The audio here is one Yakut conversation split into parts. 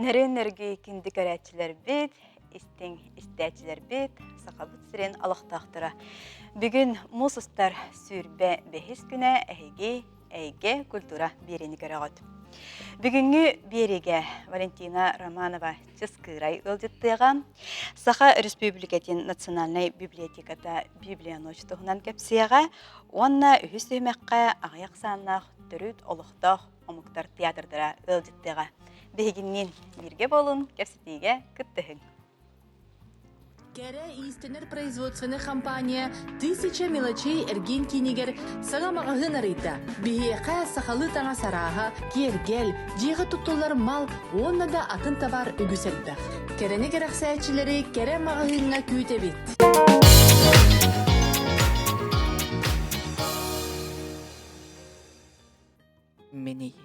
Нөрүн өргүй күндү көрөөччүлэрбит, истиҥ истээччилэрбит, Сахабыт сирин олохтоохторо. Бүгүн муус устар 25 күнэ эһиги эйгэ культура биэриини көрөҕүт. Бүгүҥҥү биэриигэ Валентина Романова Чыскыырай ыалдьыттыаҕа, Саха Өрөспүүбүлүкэтин национальнай библиотеката Библия ночь туһунан кэпсиэҕэ уонна үһүс түһүмэххэ аҕыйах сааннаах төрүт олохтоох омуктар театрдара ыалдьыттыаҕа. Биһигинниин бииргэ буолун, кэпсэтиигэ кыттыһыҥ. Кэрэ иистэнэр производственнай компания «Тысяча мелочей» эргиэн киинигэр саҥа маҕаһыын арыйда. Биһиэхэ сахалыы таҥас арааһа, киэргэл, дьиэҕэ туттуллар мал уонна да атын табаар үгүс элбэх. Кэрэни кэрэхсээччилэри кэрэ маҕаһыыҥҥа күүтэбит! Миний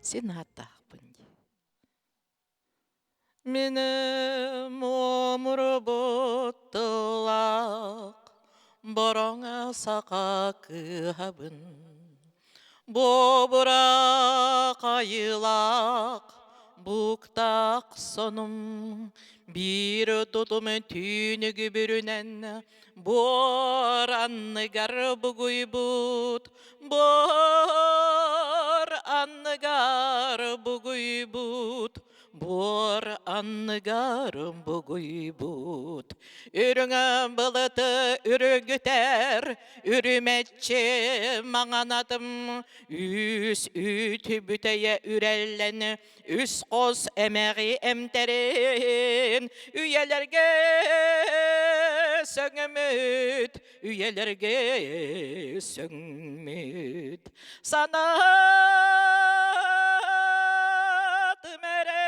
син ааттаахпын дии. Минем омурбут тыллаах бороҥ саха кыыһабын. Буобура хайылаах буктаах сонум биир тутум түүнүгү бүрүнэн буор анныгар бугуйбут буор анныгар бугуйбут буор анныгар бугуйбут үрүҥ былыты үргүтэр үрүмэччи маҥанатым үс үүт бүтэйэ үрэллэн үс хос эмэҕи эмтэрин үйэлэргэ сөҥмүт үйэлэргэ сөҥмүт санаатым эрэ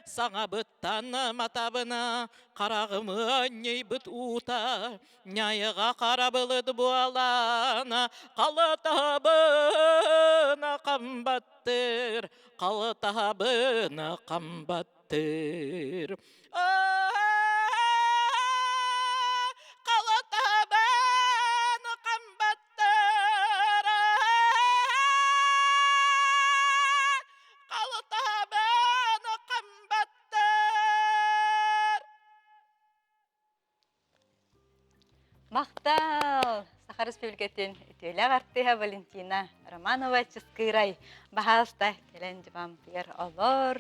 саҥабыттан матабына хараҕым ыанньыйбыт уута ньайыга харабылыт буолан халатабына хамбаттыр халатабына хамбаттыр Халатабын хамбаттыр Халатабын хамбаттыр Махтал! Саха Республикатын үтүөлээх артыыһа Валентина Романова Чыскыырай баһаалыста кэлэн дьыбамтыгар олор.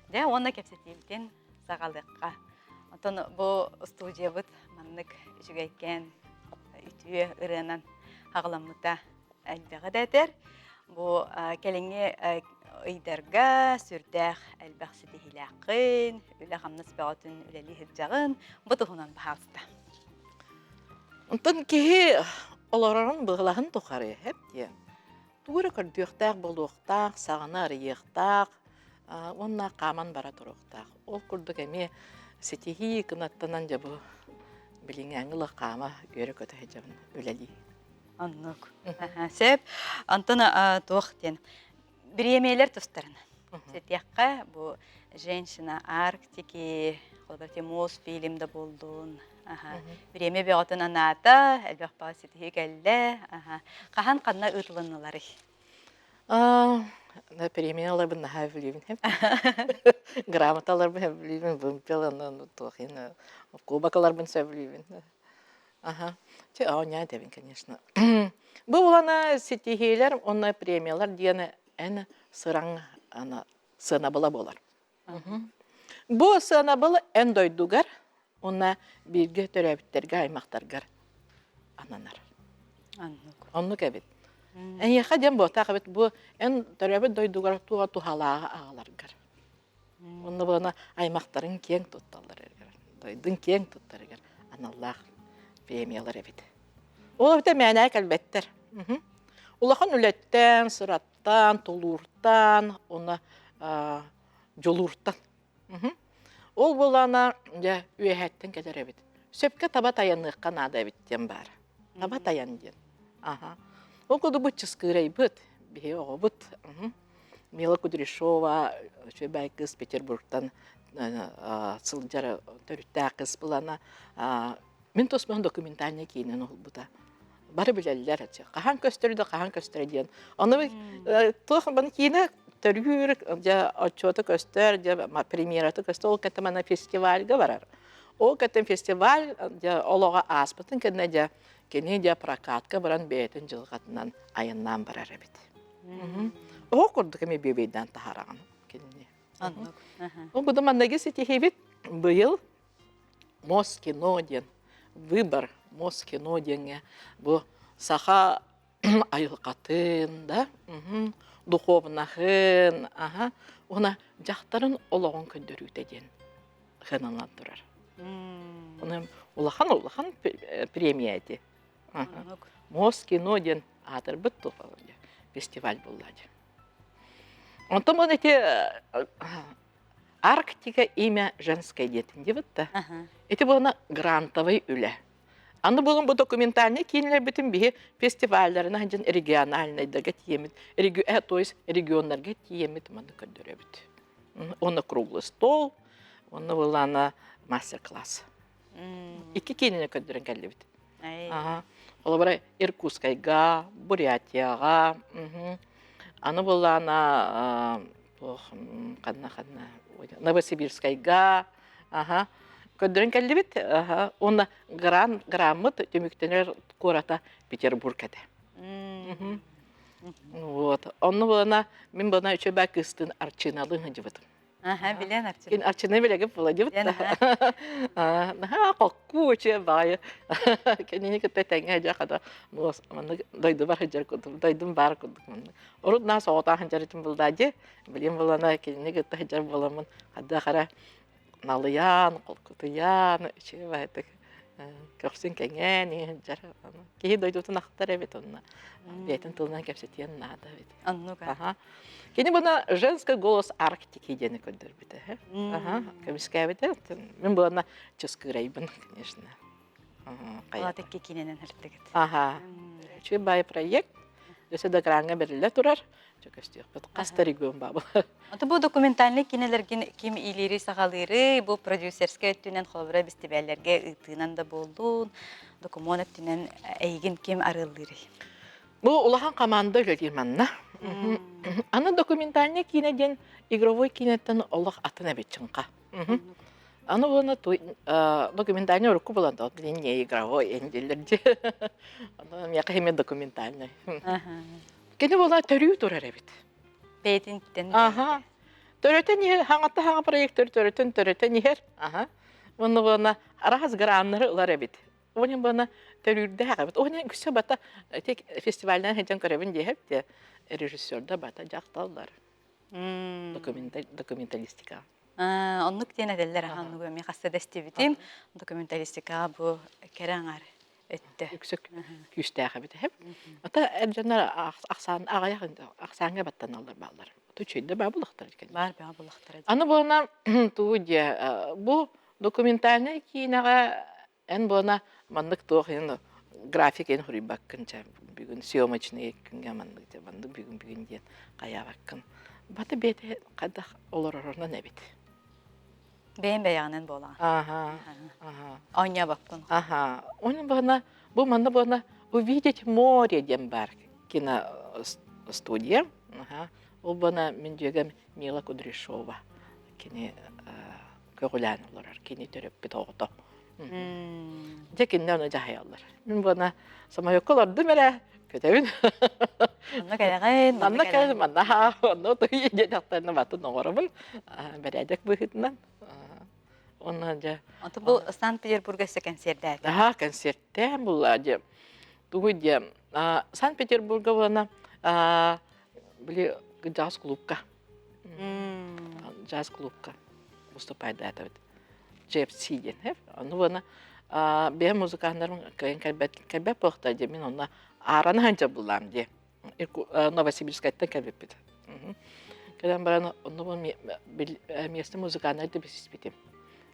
Дьэ уонна кэпсэтиибитин саҕалыахха. Оттон бу студиябыт маннык үчүгэйкээн үтүө ырыанан аҕыламмыта элбэҕи да этэр. Бу кэлиҥҥи ыйдарга сүрдээх элбэх ситиһиилээххин, үлэ-хамнас бөҕөтүн үлэлии сылдьаҕын. Бу туһунан баһаалыста. Онтон киһи олорорун быһылаһын тухары эп диэн тугу эрэ көрдүөхтээх буолуохтаах, саҕаны арыйыахтаах уонна хааман бара туруохтаах. Ол курдук эмиэ ситиһии кынаттанан дьэ бу билиҥҥээҥҥи ыла хаама үөрэ-көтө сылдьабын үлэлии. Оннук. Сөп. Онтон туох диэн бириэмийэлэр тустарынан. Сэтиэххэ бу «Женщина Арктики», холобур Мосфильм да буоллун. Бириэмийэ бөҕөтүн анаата, элбэх баҕа ситиһии кэллэ. Хаһан ханна ыытылынныларый? Премия ыларбын наһаа сөбүлүүбүн. Грамота ыларбын сөбүлүүбүн, вымпел туох кубок ыларбын сөбүлүүбүн. Аха. Чэ, оонньоон этэбин, конечно. Бу улана ситиһиилэр уонна премиялар диэн эн сыраҥ ана сыанабыла буолар. Бу сыанабыл эн дойдугар уонна бииргэ төрөөбүттэргэ аймахтаргар ананар. Оннук. Оннук эбит. Эйиэхэ диэн буотаах эбит бу эн төрөөбүт дойдугар туга туһалааҕы аҕаларгар. Онно буолана аймахтарыҥ киэҥ тутталларыгар, дойдуҥ киэҥ туттарыгар аналлаах премиялар эбит. Ол эбитэ мээнэ кэлбэттэр. Улахан үлэттэн, сыраттан, тулууртан, уонна дьулууртан. Ол буолана дьэ үөһэттэн кэлэр эбит. Сөпкө таба тайаныахха наада эбит диэн баар. Таба тайан диэн. Аха. Ол курдук бу чыскыырайбыт, биһи оҕобут. Мила Кудряшова үчүгэй кыыс Петербургтан сылдьар төрүттээх кыыс булана мин туспан документальный киинэн уһулбута. Бары билэллэр хаһан көстөр да хаһан көстөр диэн. Ону туох баны киинэ Төрүүр дьэ отчуота көстөр, дьэ премьерата көстөр, ол кэнтэ манна фестивальга барар. Ол кэнтэн фестиваль дьэ олоҕо ааспытын кэннэ дьэ кини дьэ прокатка баран бэйэтин дьылҕатынан айаннаан барар эбит. Оһох курдук эмиэ бүөбэйдээн таһаараҕын кинини. Оннук. Ол курдук манныгы ситиһиибит быйыл Москино диэн выбор Москино диэҥҥэ бу саха айылҕатын да духуобунаһын аха уонна дьахтарын олоҕун көрдөрүүтэ диэн сыаналанан турар. Онон улахан улахан премия ити. Москино диэн аатырбыт фестиваль буолла дии. Онтон бу ити Арктика имя женское диэтин диэбит да. Ити буолна грантовый үлэ. Аны буолан бу документальный киинэлэрбитин биһи фестивалларына сылдьан региональнайдарга тиийэммит, то есть регионнарга тиийэммит манна көрдөрөбүт. Уонна круглый стол, уонна буоллаана мастер-класс. Икки киинэни көрдөрөн кэллибит. Аха. Холобура, Иркутскайга, Бурятияҕа, аны буоллаана туох ханна ханна Новосибирскайга, аха көрдөрөн кэллибит. Аха. Уонна гран граммыт түмүктэнэр куората Петербург этэ. Вот. Онно буолана мин буолана үчүгэй кыыстын Арчыналыын сылдьыбытым. Аха, билэн Арчын. Кин Арчыны билэгин була дибит. Наһаа хокку үчүгэй баҕайы. Кинини кытта тэҥҥэ дьэ хата маннык дойдубар сылдьар курдук, дойдум баар курдук маннык. Урут наа соҕотоох сылдьар булдаа дии. Билим булана кинини кытта сылдьар буоламмын хайдах эрэ налыйан, холкутуйан, үчүгэй баҕайытык көхсүн кэҥээн сылдьар. Киһи дойдутун ахтар эбит онно. Бэйэтин тылынан кэпсэтиэн наада эбит. Оннук. Аха. Кини буна женский голос Арктики диэни көрдөрбүтэ. Аха, көмүскээбитэ. Мин буона чыскыырайбын, конечно. Алат икки киинэнэн һыртыгыт. Аха. Үчүгэй баай проект. Өссө да экраҥҥа бэриллэ турар. Чөкөстүөхпүт. Хас да регион баабыл. Ото бу документальный кинилэргин ким иилиири саҕалыырый, бу продюсерскай өттүнэн холобура бэстибээллэргэ ыытыынан да буоллун, докумуон өттүнэн эйигин ким арыаллыырый? Бу улахан команда үлэлиир манна. Аны документальный киинэ диэн игровой киинэттэн олох атын эбит чыҥха. Аны уонна документальный урукку булан да блин не игровой дииллэр дии. Аны миэхэ эмиэ документальный. Кини буола төрүү турар эбит. Бэйэтинтэн Аха. Төрөтөн иһэр, хаҥатта хаҥа проектор төрөтөн төрөтөн иһэр. Аха. Уонна буолна араас граннары ылар эбит. Уонна буолна төрүүрдээх эбит. Уонна үксэ бата ити фестивальнан сылдьан көрөбүн диэһэп те режиссерда бата дьахталлар. Документалистика. Оннук диэн этэллэр аха оннугу эмиэ хаста да истибитим. Документалистикаҕа бу кэрэ аҥар өттө. Үксэ күүстээх эбит эһэм. Ата эр дьоннор ахсаан аҕыйах ахсааҥҥа баттаналлар бааллар. Үчүгэйдэ баа булахтар экен. Баар баа булахтар. Аны буона тугу диэ бу документальнай киинэҕэ эн буона маннык туох иһин график эн хуруйбаккын чэ бүгүн съемочный күҥҥэ маннык дьэ маннык бүгүн бүгүн диэн хайаабаккын. Бата бэйэтэ хайдах олорорунан эбит. Бэйэм бэйэҕинэн буолаҕын. Аха, аха. Оонньообоккун. Аха. Оны бана бу манна бана увидеть море диэн бар киностудия. Аха. Ол бана мин дьүөгэм Мила Кудряшова кини көҕүлээн олорор, кини төрөппүт оҕото. Дьэ кинилэр ону дьаһайаллар. Мин буона самолёкка олордум эрэ, көтөбүн. Онно кэлэҕин, манна кэлэн, манна онно туй диэтэхтэринэ батын оҥоробун. Бэрээдэк быһыытынан. Онно дьэ. Онто бу Санкт-Петербурга өссө кэнсиэрдээтэ. Аха, кэнсиэртээн булла дьэ. Тугуй диэ. Санкт-Петербурга буолана били джаз клубка. Джаз клубка выступайдаатабыт. JFC диэн. Ону буона бэйэм музыканнарым кыайан кэлбэт кэлбэт буолуохтара диэн мин онно аараны сылдьар буллаам диэ. Новосибирскайтан кэлбиппит. Кэлэн баран онно местный музыканнар да билсиспитим.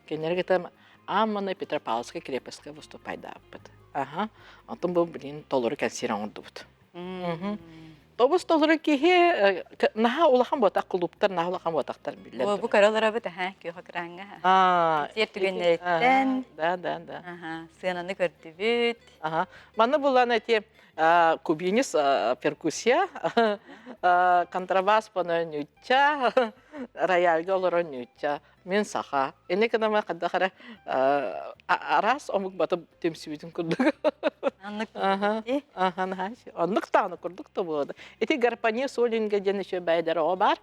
Кинилэргэ там аан Петропавловскай крепостка выступайдаабыт. Аха. Онтон бу билин толору кэнсиэр оҥордубут. Тобус толору киһи наһаа улахан буотах кулууптар наһаа улахан буотахтар биллэр. Бу көрөлөр аха күөх экраҥҥа. Сиэр түгэннэриттэн. Да, да, да. Сыананы көрдүбүт. Аха. Манна булан эти кубинец перкуссия, контрабас пононючча, рояльга олоронючча. Мин саха. Ини кынама хайдах эрэ араас омук батып түмсүбүтүн курдук. Аннык Аха, оннук даҕаны курдук да буолда. Ити Гарпания Солинга диэн еще бэйдэр оҕо баар.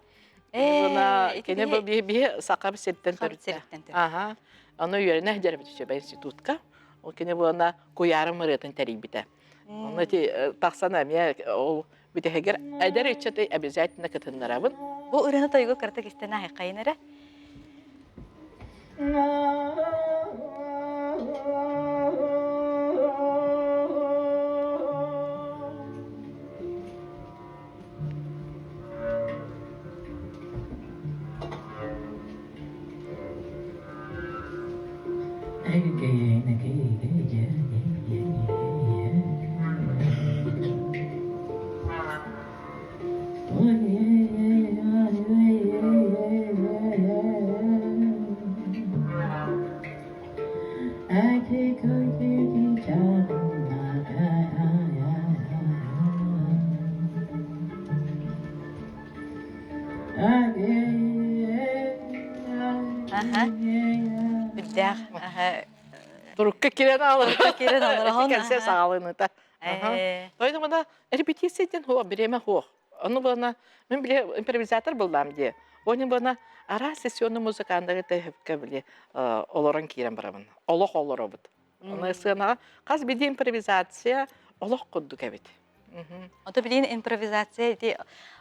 Уна кини бу биһи саха сиртэн төрүттээх. Аха. Аны үөрэнэ сылдьар үчүгэй институтка. Ол кини буона куйаарым ырыатын тэрийбитэ. Онно ити тахсан эмиэ ол бүтэһигэр эдэр ыччаты обязательно кытыннарабын. Бу ырыаны тойугу кыратык истэн аһайхайын эрэ. Аха. Үрдээх. Аха. Турукка киирэн Турукка киирэн олороһун. Кэнсэ саҕалыныта. Поэтому мана репетиция диэн хуох, бириэмэ хуох. Ону буона мен биле импровизатор буллам дии. Оны буона араас сессионный музыканнары тэһэпкэ биле олорон киирэн барабын. Олох олоробут. Оны сыанаҕа хас биирдии импровизация олох курдук эбит. Ото билигин импровизация ити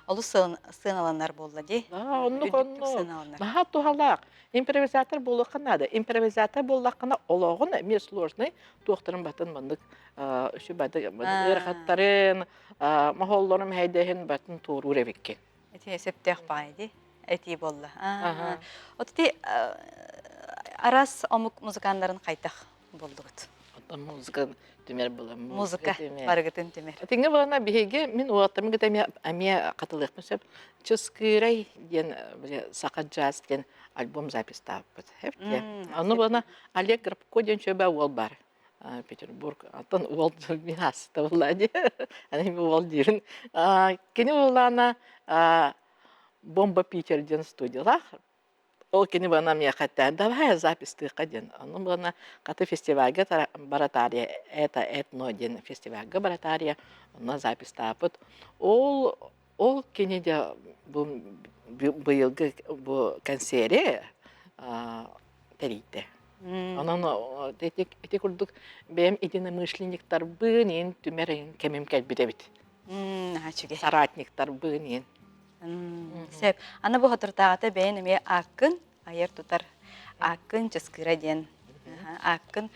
олус сыаналанар буолла дии. Оннук оннук. Наһаа туһалаах. Импровизатор буолуохха наада. Импровизатор буоллаххына олоҕун эмиэ сложный туохтарын батын маннык үчү ыарахаттарын, моһоллорун мэһэйдэһин батын туоруур эбиккин. Ити сөптөөх баҕайы дии. Этии буолла. От ити араас омук музыканнарын хайдах булдугут? Оттон музыка түмэр була. Музыка барыгытын түмэр. Тиҥэ буолана биһиги мин уолаттарым кытта эмиэ эмиэ хатылыахпын сөп. Чыскыырай диэн саха джаз диэн альбом запистаабыппыт. Ону буолана Олег Грабко диэн чөбө уол бар. Петербург. Антон уол мин ааста буолла дии. Аны уол диирин. Кини буоллаана Бомба Питер диэн студиялаах. Ол кини бана миэхэ эттээн, давай запистыахха диэн. Ону бана хаты фестивальга баратаарыйа это этно диэн фестивальга баратаарыйа онно запистаабыт. Ол ол кини дьэ бу быйылгы бу кэнсиэри тэрийдэ. Онон ити, ити курдук бэйэм единомышленниктарбын иин түмэр кэмим кэлбит эбит. Үчүгэй. Соратниктарбын иин. Сөп. Аны бу хотуртааҕыта бэйэн эмиэ ааккын айар-тутар ааккын Чыскыра диэн ааккын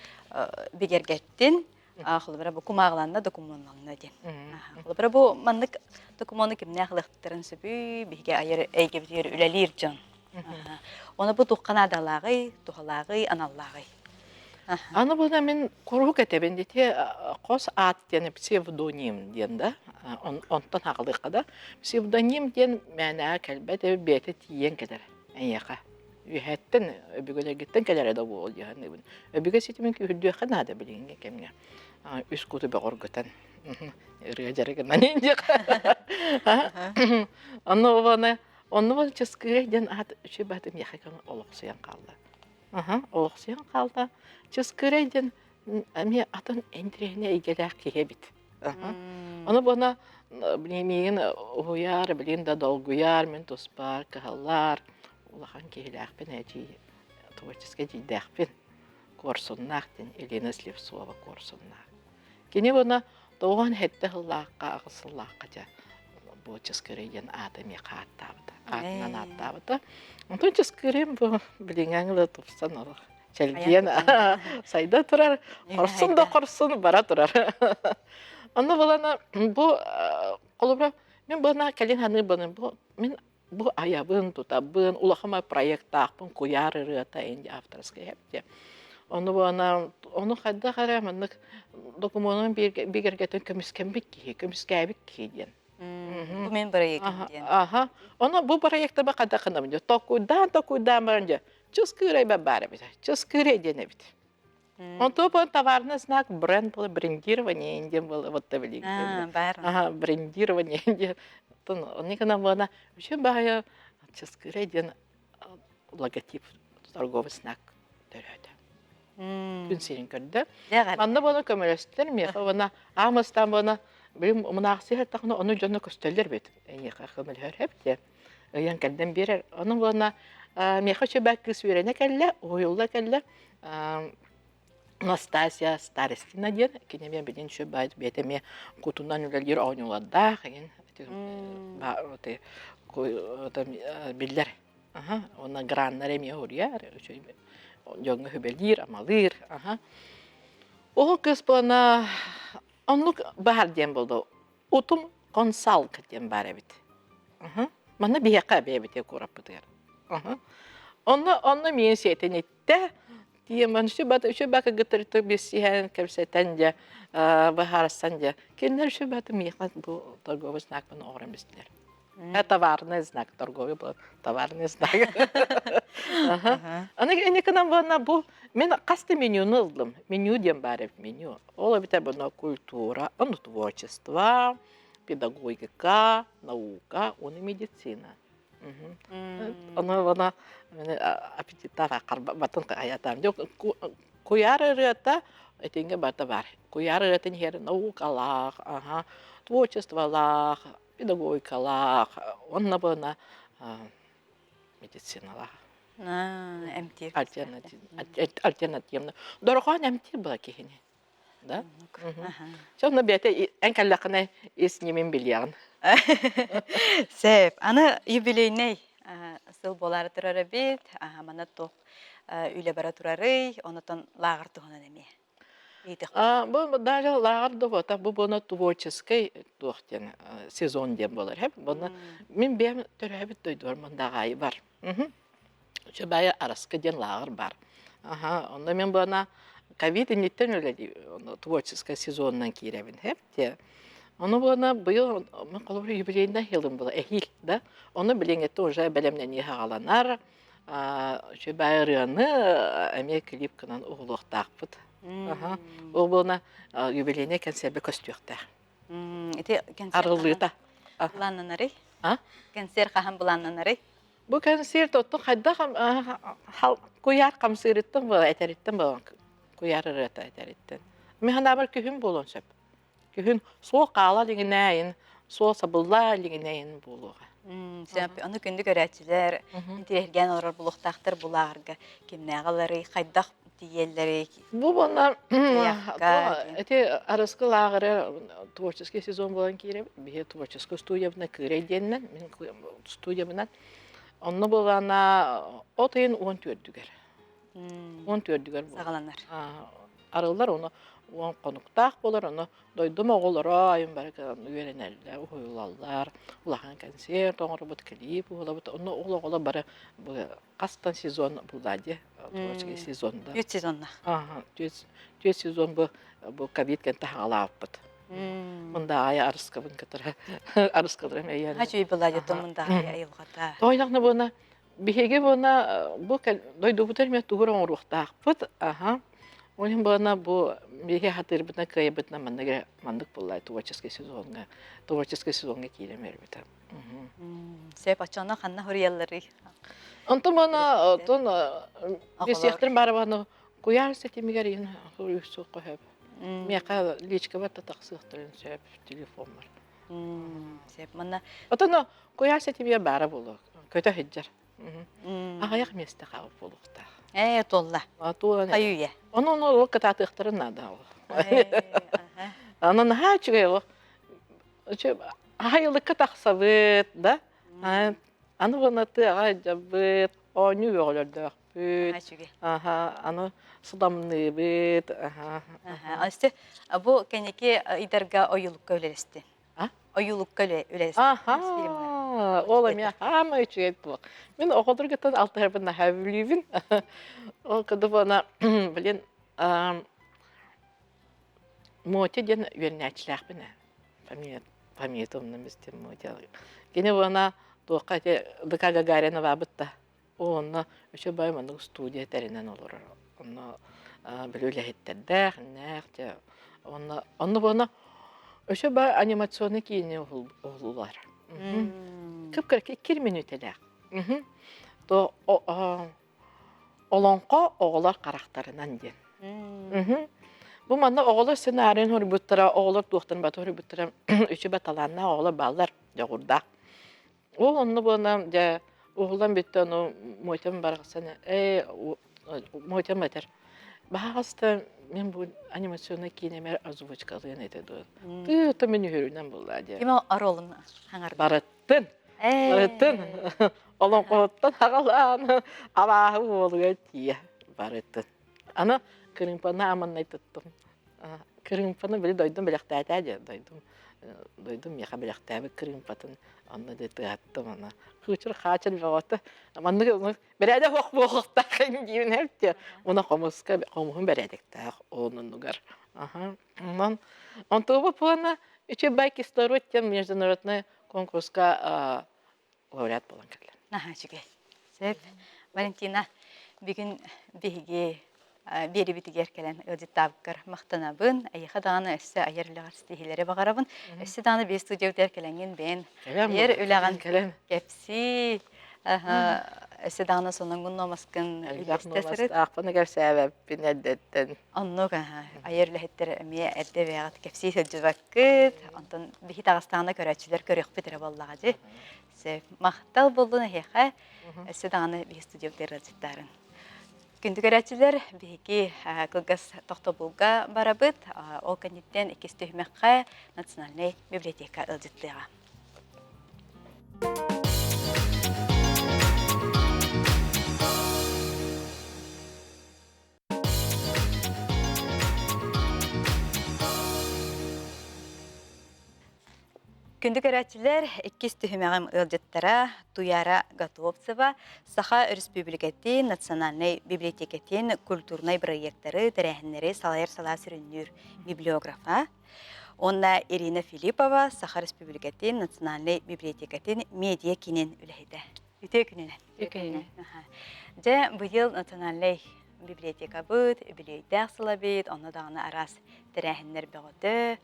бигэргэттин. Холобура бу кумааҕыланна, докумуоннанна диэн. Холобура бу маннык докумуону кимнээх ылыахтарын сөбүй, биһиги айар эйгэбитигэр үлэлиир дьон. Оны бу туохха наадалааҕый, туһалааҕый, аналлааҕый? Аны буна мин куруук этэбин дити хос аат диэн псевдоним диэн да онтон аҕалыахха да псевдоним диэн мээнэҕэ кэлбэт бэйэтэ тиийэн кэлэр эйиэхэ үөһэттэн өбүгэлэргиттэн кэлэрэ да буол дии саныыбын өбүгэ ситимин күүһүрдүөххэ наада билиҥҥи кэмҥэ үс куту бөҕөргөтөн ырыа дьарыгынан диэххэ онно уонна онно чыскыай диэн аат үчүгэй бааты миэхэ олохсуйан хаалла Аһа, олохсуйан хаалла. Чыскыырай диэн эмиэ атын интэриэһинэй эйгэлээх киһи эбит. Аһа. Ону буона миигин уһуйар, билигин да долгуйар, мин туспар кыһаллар. Улахан киһилээхпин эдьиий, творческай эдьиийдээхпин. Куорсуннаах диэн Елена Слепцова Куорсуннаах. Кини буона тоҕуон сэттэ сыллаахха, аҕыс сыллаахха дьэ бу Чыскыырай диэн ааты эмиэ ааттаабыта. Аатынан ааттаабыта. Онтон Чыскыырайым бу билиҥҥээҥи да тупсан олох чэлгиэн сайда турар, хорсун да хорсун бара турар. Онно булана бу холобура мин бына кэлин саныыбын бу мин бу айабын, тутабын, улахан проектаахпын куйаар ырыата инди авторскай эптиэ. Ону буона ону хайдах эрэ маннык докумуонун бигэргэтин көмүскэммит киһи, көмүскээбит киһи диэн. Бу мин бырайыагым диэн. Аха. Ону бу бырайыактарба хайдах гынабын дьэ токуйдаан токуйдаан баран дьэ чыскыырай баар эбит. Чыскыырай диэн эбит. Онтон бу товарный знак бренд было брендирование диэн было вот билигин. Баар. Аха, брендирование диэн. Оттон онни гынан буона үчүн баайа чыскыырай диэн логотип торговый знак төрөөтө. Күн сирин көрдө. Манна буона көмөлөстөр миэхэ уонна аамастаан буона билим мунаахсыйа тахна ону дьоно көстөллөр бит. Эйиэхэ көмөлөһөр хэп диэн ыйан кэлдэн биэрэр. Ону буона миэхэ үчүгэй кыыс үөрэнэ кэллэ, уһуйулла кэллэ. Настасья Старостина диэн кини эмиэ билин үчүгэй бэйэтэ эмиэ кутунан үлэлиир оонньуулардаах игин биллэр. Уонна граннар эмиэ уруйар, дьоҥҥо сүбэлиир, амалыыр. Ол кыыс буолана оннук баар диэн буолду. Утум консалка диэн баар эбит. Манна биһиэхэ бэйэбитигэр куораппытыгар. Онно онно миин сиэтин иттэ. Тиэмэн үчү бака гытырты билсиһэн кэпсэтэн дьэ быһаарсан дьэ кинилэр үчү баты миэхэ бу торговый знакпын оҥорон бистилэр. Товарный знак торговый был товарный знак. Аны инникинэн буолна бу мен хас да менюну ыллым. Меню диэн баар эбит меню. Ол эбитэ буна культура, ону творчество, педагогика, наука, уонна медицина. Ону ону аппетиттаах батын аятаам. Куйаар ырыата итингэ барыта бар. Куйаар ырыатын иһэр наукалаах, аха, творчестволаах, педагогикалаах, уонна буона медициналаах. Эмтиир. Альтернативно. Дорохоон эмтиир была киһини. Да? Сонно бэйэтэ эн кэллэххинэ ис ньимин билиэҕин. Сөп. Аны юбилейнай сыл буолаары турар эбит. Манна туох үлэ бара турарый, онотон лааҕыр туһунан эмиэ. Бу даже лааҕыр да буолбатах, бу буона творческий туох диэн сезон диэн буолар. Буна мин бэйэм төрөөбүт дойдубар Мындаҕаайы бар. Үчүгэй Араска диэн лааҕыр бар. Аха, онно мин буона ковид инниттэн үлэлии творческай сезонунан киирэбин хэп те. Ону буона быйыл мен холобур юбилейный сылым была эһиил да. Ону билиҥҥиттэн уже бэлэмнэнии хаҕаланар. Үчүгэй ырыаны эмиэ клип гынан уһулуохтаахпыт. Аха. Ол буона юбилейный кэнсиэрбэ көстүөхтээх. Ити кэнсиэр Арыллыыта. былааннанарый? А? Кэнсиэр хаһан былааннанарый? Бу кэнсиэр оттон хайдах куйаар хамсыырыттан буола этэриттэн буолан куйаар ырыата этэриттэн. Мин санаабар күһүн буолуон сөп. Күһүн суол хаала илигинээйин, суол сабыллаа илигинээйин буолуоҕа. Сөп. Ону күндү көрөөччүлэр, интириэһиргээн олорор булуохтаахтар бу лааҕырга кимнээҕи ыларый, хайдах тиийэллэрий? Бу буолла ити арыскы лааҕыры творческий сезон буолан киирэбит. Биһи творческай студиябына Кыырай диэнинэн, мин студиябынан. Онно буолана от ыйын 14-үгэр. 14-үгэр Саҕаланар. Арыллар ону 10 хонуктаах буолар, ону дойдум оҕолоро айым бары үөрэнэллэр, уһуйулаллар, улахан концерт оҥоробут, клип уһулабыт. Онно ол оҕолор бары хастан сезон булла дии творческий сезон да Түөрт сезонна. Ага, түөрт сезон бу ковид кэнтэ хаалааппыт. Мындаайы арыскабын кытары арыскаларым эйэн. Хачуй была дето мындаайы айылҕата. Тойнохно буона биһиги буона бу дойдубутар эмиэ тугур оҥоруохтаахпыт. Аха. Ол иһин буона бу биһиги хатыырбытына кыайбытына маннык маннык буолла творческий сезоҥҥа творческий сезоҥҥа киирэн бербитэ. Сөп, оччоно ханна хуруйалларый? Онтон уонна оттон билсиэхтэрин баарабаны куйаар ситимигэр иһин суруйсуохха сөп. Миэхэ личкабар да тахсыахтарын сөп телефоммар. Сөп, манна Отон куйаар ситимигэр баара буолуо, көтө сылдьар. Аҕыйах миэстэ хаалбыт буолуохтаах. Ээ, туолла. Туолан. Хайы үйэ. Ону ону ол кытаатыахтарын наада ол. Аны наһаа үчүгэй ол. Аһайылыкка тахсабыт да аны уонна тыаҕа дьабыт оонньуу бөҕөлөрдөөхпүт аха аны судамныыбыт аха Өстө бу кэнники ыйдарга ойуулукка үлэлэстин. Ойуулукка үлэлэстин. Аха ол эмиэ хаама үчүгэй буолуох. Мин оҕолоргуттан алтыһарбын наһаа бүлүүбүн. Ол курдук уонна блин Мотя диэн үөрэнээччилээхпин ээ. Фамилия. Фамилията умнум истим Кини уонна туохха ити ДК Гагарина баабыт да онно үчүгэй маннык студия тэринэн олорор. Онно били үлэһиттэрдээх, иннээх дьэ онно онно буона үчүгэй анимационный киини уһулулар. Кып-кыра 2 мүнүүтэлээх. То Олоҥхо оҕолор харахтарынан диэн. Бу манна оҕолор сценарийын суруйбуттара, оҕолор туохтан бата суруйбуттара үчүгэй талааннаах оҕолор бааллар, дьоҕурдаах. Ол онно буолан дьэ уһулан бүттэ ону Мотям барахсан ээ Мотям этэр баһаҕаста мин бу анимационнай киинэмэр озвучкалыан этэ дуо тыы то мин үһүрүнэн буолла диэн Ким оруолун хаҥарда? Барыттын барыттын олоҥхоттон аҕалаан абааһы уолугар тиийэ барыттын аны кырыымпаны аманнай туттум кырыымпаны били дойдум бэлэхтээтээ диэн дойдум дойдум миэхэ бэлэхтээбит кырыымпатын онно дьэ тыаһаттым аны кыычыр хаачыр бөҕөтө маннык бэрээдэк ох буолуохтаах диибин эбит уна хомуска хомуһун бэрээдэктээх оннугар аха онон онтуба пуона үчүгэй кислород диэн международный конкурска лауреат буолан кэллэ. Наһаа үчүгэй. Сөп. Валентина, бүгүн биһиги биэрибитигэр кэлэн ыалдьыттаабыккар махтанабын. Эйиэхэ даҕаны өссө айар үлэҕэр ситиһиилэри баҕарабын. Өссө даҕаны биир студиябытыгар кэлэҥҥин бэйэн айар үлэҕин кэпсии. Өссө даҕаны сонуҥҥун нуомаскын үллэстэ сырыт. Аахпыны кэпсээбэппин эрдэттэн. Оннук айар үлэһиттэр эмиэ эрдэ бэйэҕит кэпсии сылдьыбаккыт. Онтон биһи таҕыстаҕына көрөөччүлэр көрүөхпүт эрэ буоллаҕа дии. Сөп. Махтал буоллун эһиэхэ. Өссө даҕаны биһи студиябытыгар ыалдьыттаарын. Күндү көрөөччүлэр, биһиги кылгас тохтобулга барабыт. Ол кэнниттэн иккис түһүмэххэ Национальнай библиотека ыалдьыттыаҕа. Күндү көрөөччүлэр, иккис түһүмэҕим ыалдьыттара Туяра Готовцева, Саха Өрөспүүбүлүкэтин национальнай библиотекатын культурнай бырайыактары, тэрээһиннэри салайар салаа сүрүннүүр библиографа. Уонна Ирина Филиппова, Саха Өрөспүүбүлүкэтин национальнай библиотекатын медиа киинин үлэһитэ. Үтүө күнүнэн. Үтүө күнүнэн. Дьэ, быйыл национальнай библиотекабыт, үбүлүөйдээх сыла эбит, онно даҕаны араас тэрээһиннэр бөҕөтө,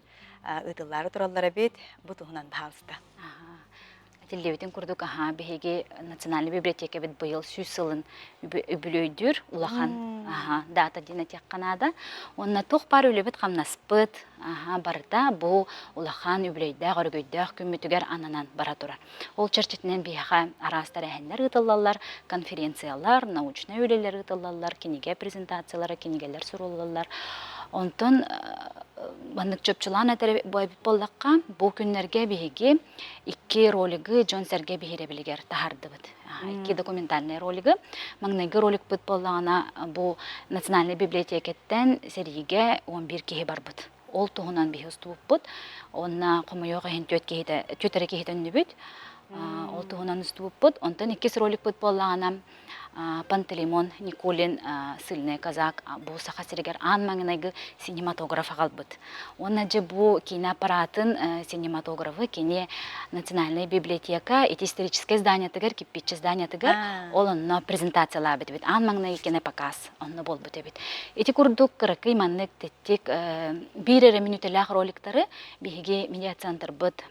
ыытыллаары тураллар эбит. Бу туһунан баһаалыста. Этиллибитин курдук, аһаа, биһиги национальный библиотекабыт быйыл 100 сылын үбүлүөйдүүр улахан аһаа, дата диэн этиэххэ наада. Уонна туох баар үлэбит-хамнаспыт аһаа, барыта бу улахан үбүлүөйдээх, өрөгөйдөөх күммүтүгэр ананан бара турар. Ол чэрчитинэн биһиэхэ араас тэрээһиннэр ыытыллаллар, конференциялар, научнай үлэлэр ыытыллаллар, кинигэ презентациялара, кинигэлэр суруллаллар. Онтон маннык чопчулаан этэр буоллахха, бу күннэргэ биһиги икки ролигы дьон-сэргэ биһирэбилигэр таһаардыбыт. Икки документальнай ролигы. Маҥнайгы роликпыт буоллаҕына, бу Национальнай библиотекаттан сэриигэ 11 киһи барбыт. Ол туһунан биһи устубуппут. Уонна хомойуох иһин түөрт киһитэ, түөрт эрэ киһи төннүбүт. Ол туһунан устубуппут. Онтон иккис роликпыт буоллаҕына Пантелеймон Никулин «Сыльный казак» бу Саха сиригэр аан маҥнайгы синематограф аҕалбыт. Уонна дьэ бу киинэ аппаратын синематографы кини Национальная библиотека ити историческай зданиятыгар, кирпиччэ зданиятыгар ол онно презентациялаабыт эбит. Аан маҥнайгы кинопоказ онно буолбут эбит. Ити курдук кыракый маннык тэттик биир эрэ мүнүүтэлээх роликтары биһиги медиацентрбыт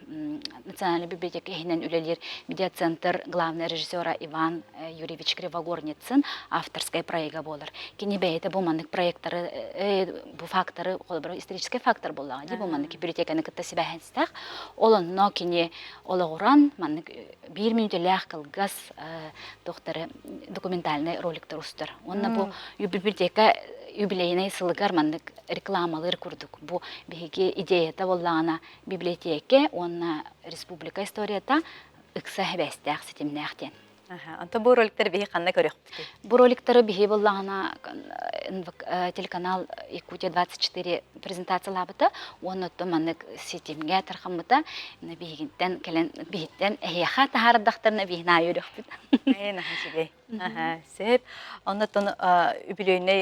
Национальная библиотека иһинэн үлэлиир медиацентр главный режиссера Иван Юрьевич Кривогорницын авторскай проега буолар. Кини бэйэтэ бу маннык проекттары бу факторы холобура историческай фактор буоллаҕа дии бу маннык библиотеканы кытта сибээһинстээх. Ол онно кини олоҕуран маннык биир мүнүүтэлээх кылгас туохтары документальнай роликтар устар. Уонна бу библиотека юбилейнай сылыгар маннык рекламалыыр курдук. Бу биһиги идеята буоллаҕына библиотека уонна республика историята ыкса сибээстээх ситимнээх диэн. Онтон бу роликтары биһи ханна көрүөхпүтүй? Бу роликтары биһи буоллаҕына телеканал Якутия 24 презентациялаабыта уонна оттон маннык ситимҥэ тархаммыта биһигинтэн кэлэн биһиттэн эһиэхэ таһаардахтарына биһин аайы үрөхпүт. Ээ наһаа үчүгэй. Сөп. Оннотон үбүлүөйнэй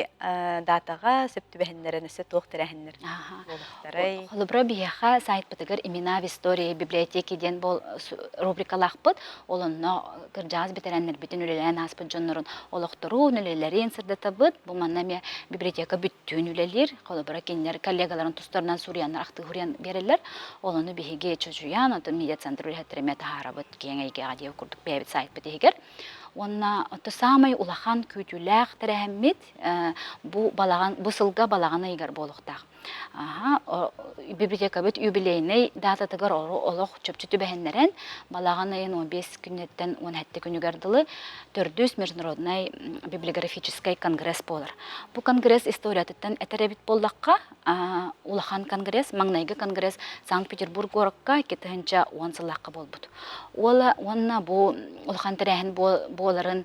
датаҕа сөп түбэһиннэрэн өссө туох тэрээһиннэр буолуохтарай? Холобура биһиэхэ сайтпытыгар «Имена в истории библиотеки» диэн рубрикалаахпыт. Ол онно кырдьаҕас бэтэрээннэрбитин үлэлээн ааспыт дьоннорун олохторун, үлэлэрин сырдатабыт. Бу манна эмиэ библиотека бүттүүн үлэлиир. Холобура кинилэр коллегаларын тустарынан суруйаннар, ахтыы суруйан биэрэллэр. Ол ону биһиги чочуйан, оттон медиацентр үлэһиттэрэ эмиэ таһаарабыт киэҥ эйгэҕэ диэбит курдук бэйэбит сайтпыт иһигэр. Уонна ото саамай улахан күүтүүлээх тэрээһиммит бу балаҕан бу сылга балаҕан ыйыгар буолуохтаах. Аха, библиотекабыт юбилейнай дататыгар олох чопчу түбэһиннэрэн балаҕан ыйын 15 күнүттэн 17 күнүгэр дылы төрдүс международнай библиографическай конгресс буолар. Бу конгресс историятыттан этэр эбит буоллахха, улахан конгресс, маҥнайгы конгресс Санкт-Петербург куоракка 2010 сыллаахха буолбут. Уола уонна бу улахан тэрээһин буоларын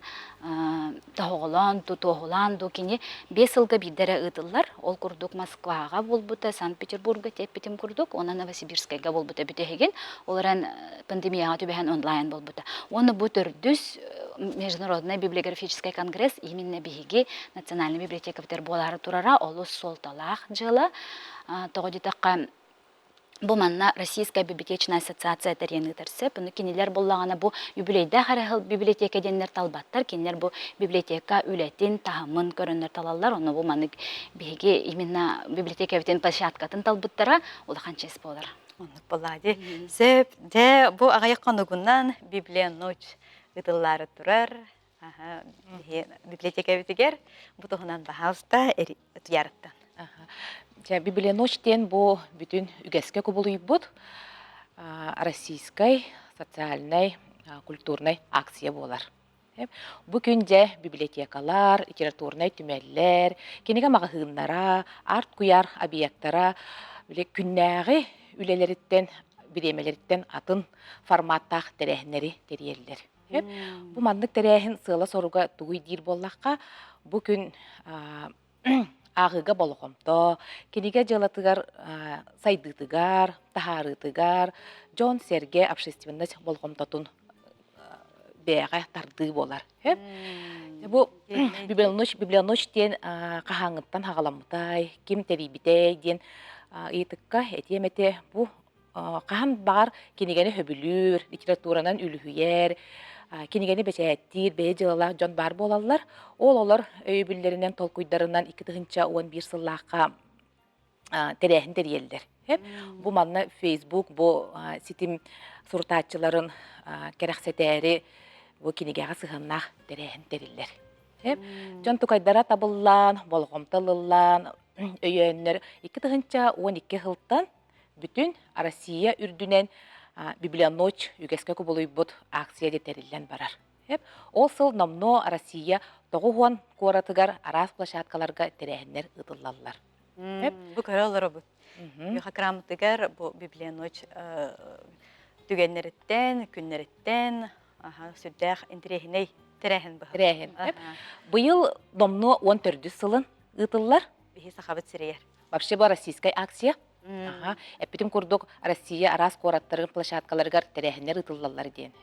тоһоҕолоон дуу, туоһулаан дуу кини 5 сылга биирдэ эрэ ыытыллар. Ол курдук Москваҕа буолбута, Санкт-Петербурга тиэппитим курдук, уонна Новосибирскайга буолбута бүтэһигин. Ол эрэн пандемияҕа түбэһэн онлайн буолбута. Уонна бу төрдүс Международный библиографический конгресс именно биһиги Национальный библиотекабытыгар буолаары турара олус суолталаах дьыала. Тоҕо диэтэххэ, бу манна Российская библиотечная ассоциация тэрийэн ыытар сөп. Ону кинилэр буллаҕына бу юбилейдаах эрэ библиотека диэннэр талбаттар. Кинилэр бу библиотека үлэтин, таһымын көрөннөр талаллар. Ону бу маннык биһиги именно библиотекабытын площадкатын талбыттара улахан честь буолар. Оннук буоллаа дии. Сөп. Дьэ, бу аҕыйах хонугунан Библия ночь ыытыллаары турар. Библиотекабитигэр бу туһунан баһаалыста туйаарыттан. Дьэ, Библия ночь диэн бу бүтүн үгэскэ кубулуйбут российскай социальнай культурнай акция буолар. Бу күн дьэ библиотекалар, литературнай түмэллэр, кинигэ маҕаһыыннара, арт-куйаар объектара били күннээҕи үлэлэриттэн, бириэмэлэриттэн атын форматтаах тэрээһиннэри тэрийэллэр. Бу маннык тэрээһин сыала-соруга тугуй диир буоллахха, бу күн ааҕыыга болҕомто, кинигэ дьыалатыгар сайдыытыгар, таһаарыытыгар дьон-сэргэ общественность болҕомтотун бэйэҕэ тардыы буолар. Бу Библионочь, Библионочь диэн хаһааҥҥыттан хаҕаламмытай, ким тэрийбитэй диэн ыйытыкка этиэм этэ. Бу хаһан баҕар кинигэни сөбүлүүр, литературанан үлүһүйэр, кинигэни бэчээттиир бэйэ дьыалалаах дьон баар буолаллар. Ол олор өйөбүллэринэн, толкуйдарынан 2011 сыллаахха тэрээһин тэрийэллэр. Бу манна Facebook бу ситим сурутааччыларын кэрэхсэтээри бу кинигэҕэ сыһыаннаах тэрээһин тэриллэр. Дьон тукайдара табыллан, болҕомто ылыллан, өйөөннөр 2012 сылтан бүтүн Россия үрдүнэн Библионочь үгэскэ кубулуйбут акция тэриллэн барар. Ол сыл номнуо Россия 90 куоратыгар араас площадкаларга тэрээһиннэр ыытыллаллар. Бу көрө олоробут. Хакрамытыгар бу Библионочь түгэннэриттэн, күннэриттэн сүрдээх интэриэһинэй тэрээһин быһа. Тэрээһин. Быйыл номнуо 14 сылын ыытыллар. Биһи сахабыт сиригэр. Вообще бу российскай акция. Аха. Эппитим курдук Россия араас куораттарын площадкаларыгар тэрээһиннэр ыытыллаллар диэн.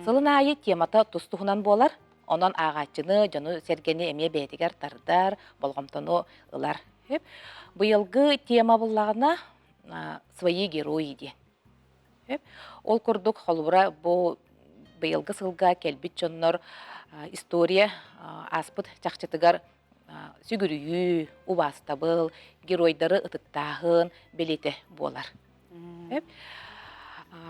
Сылын аайы темата тус-туһунан буолар. Онон ааҕааччыны, дьону-сэргэни эмиэ бэйэтигэр тардар, болҕомтону ылар. Быйылгы тема буллаҕына «Свои герои» диэн. Ол курдук, холобура, бу быйылгы сылга кэлбит дьоннор история ааспыт чахчытыгар сүгүрүйүү, убаастабыл, геройдары ытыктааһын бэлиэтэ буолар.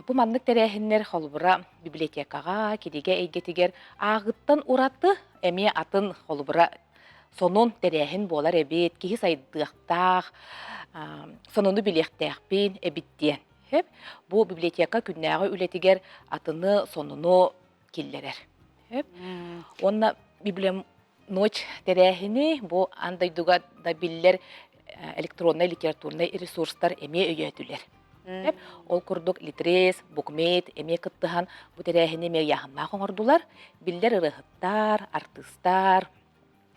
Бу маннык тэрээһиннэр холобура библиотекаҕа, кинигэ эйгэтигэр ааҕыттан ураты эмиэ атын холобура сонун тэрээһин буолар эбит, киһи сайдыахтаах, сонуну билиэхтээхпин эбит диэн. Бу библиотека күннээҕи үлэтигэр атыны, сонуну киллэрэр. Уонна Ночь тэрээһини бу аан дойдуга да биллэр электроннай литературнай ресурстар эмиэ өйөөтүлэр. Ол курдук Литрес, Букмейт эмиэ кыттыһан бу тэрээһини эмиэ ыйааһыннаах оҥордулар. Биллэр ырыаһыттар, артыыстар,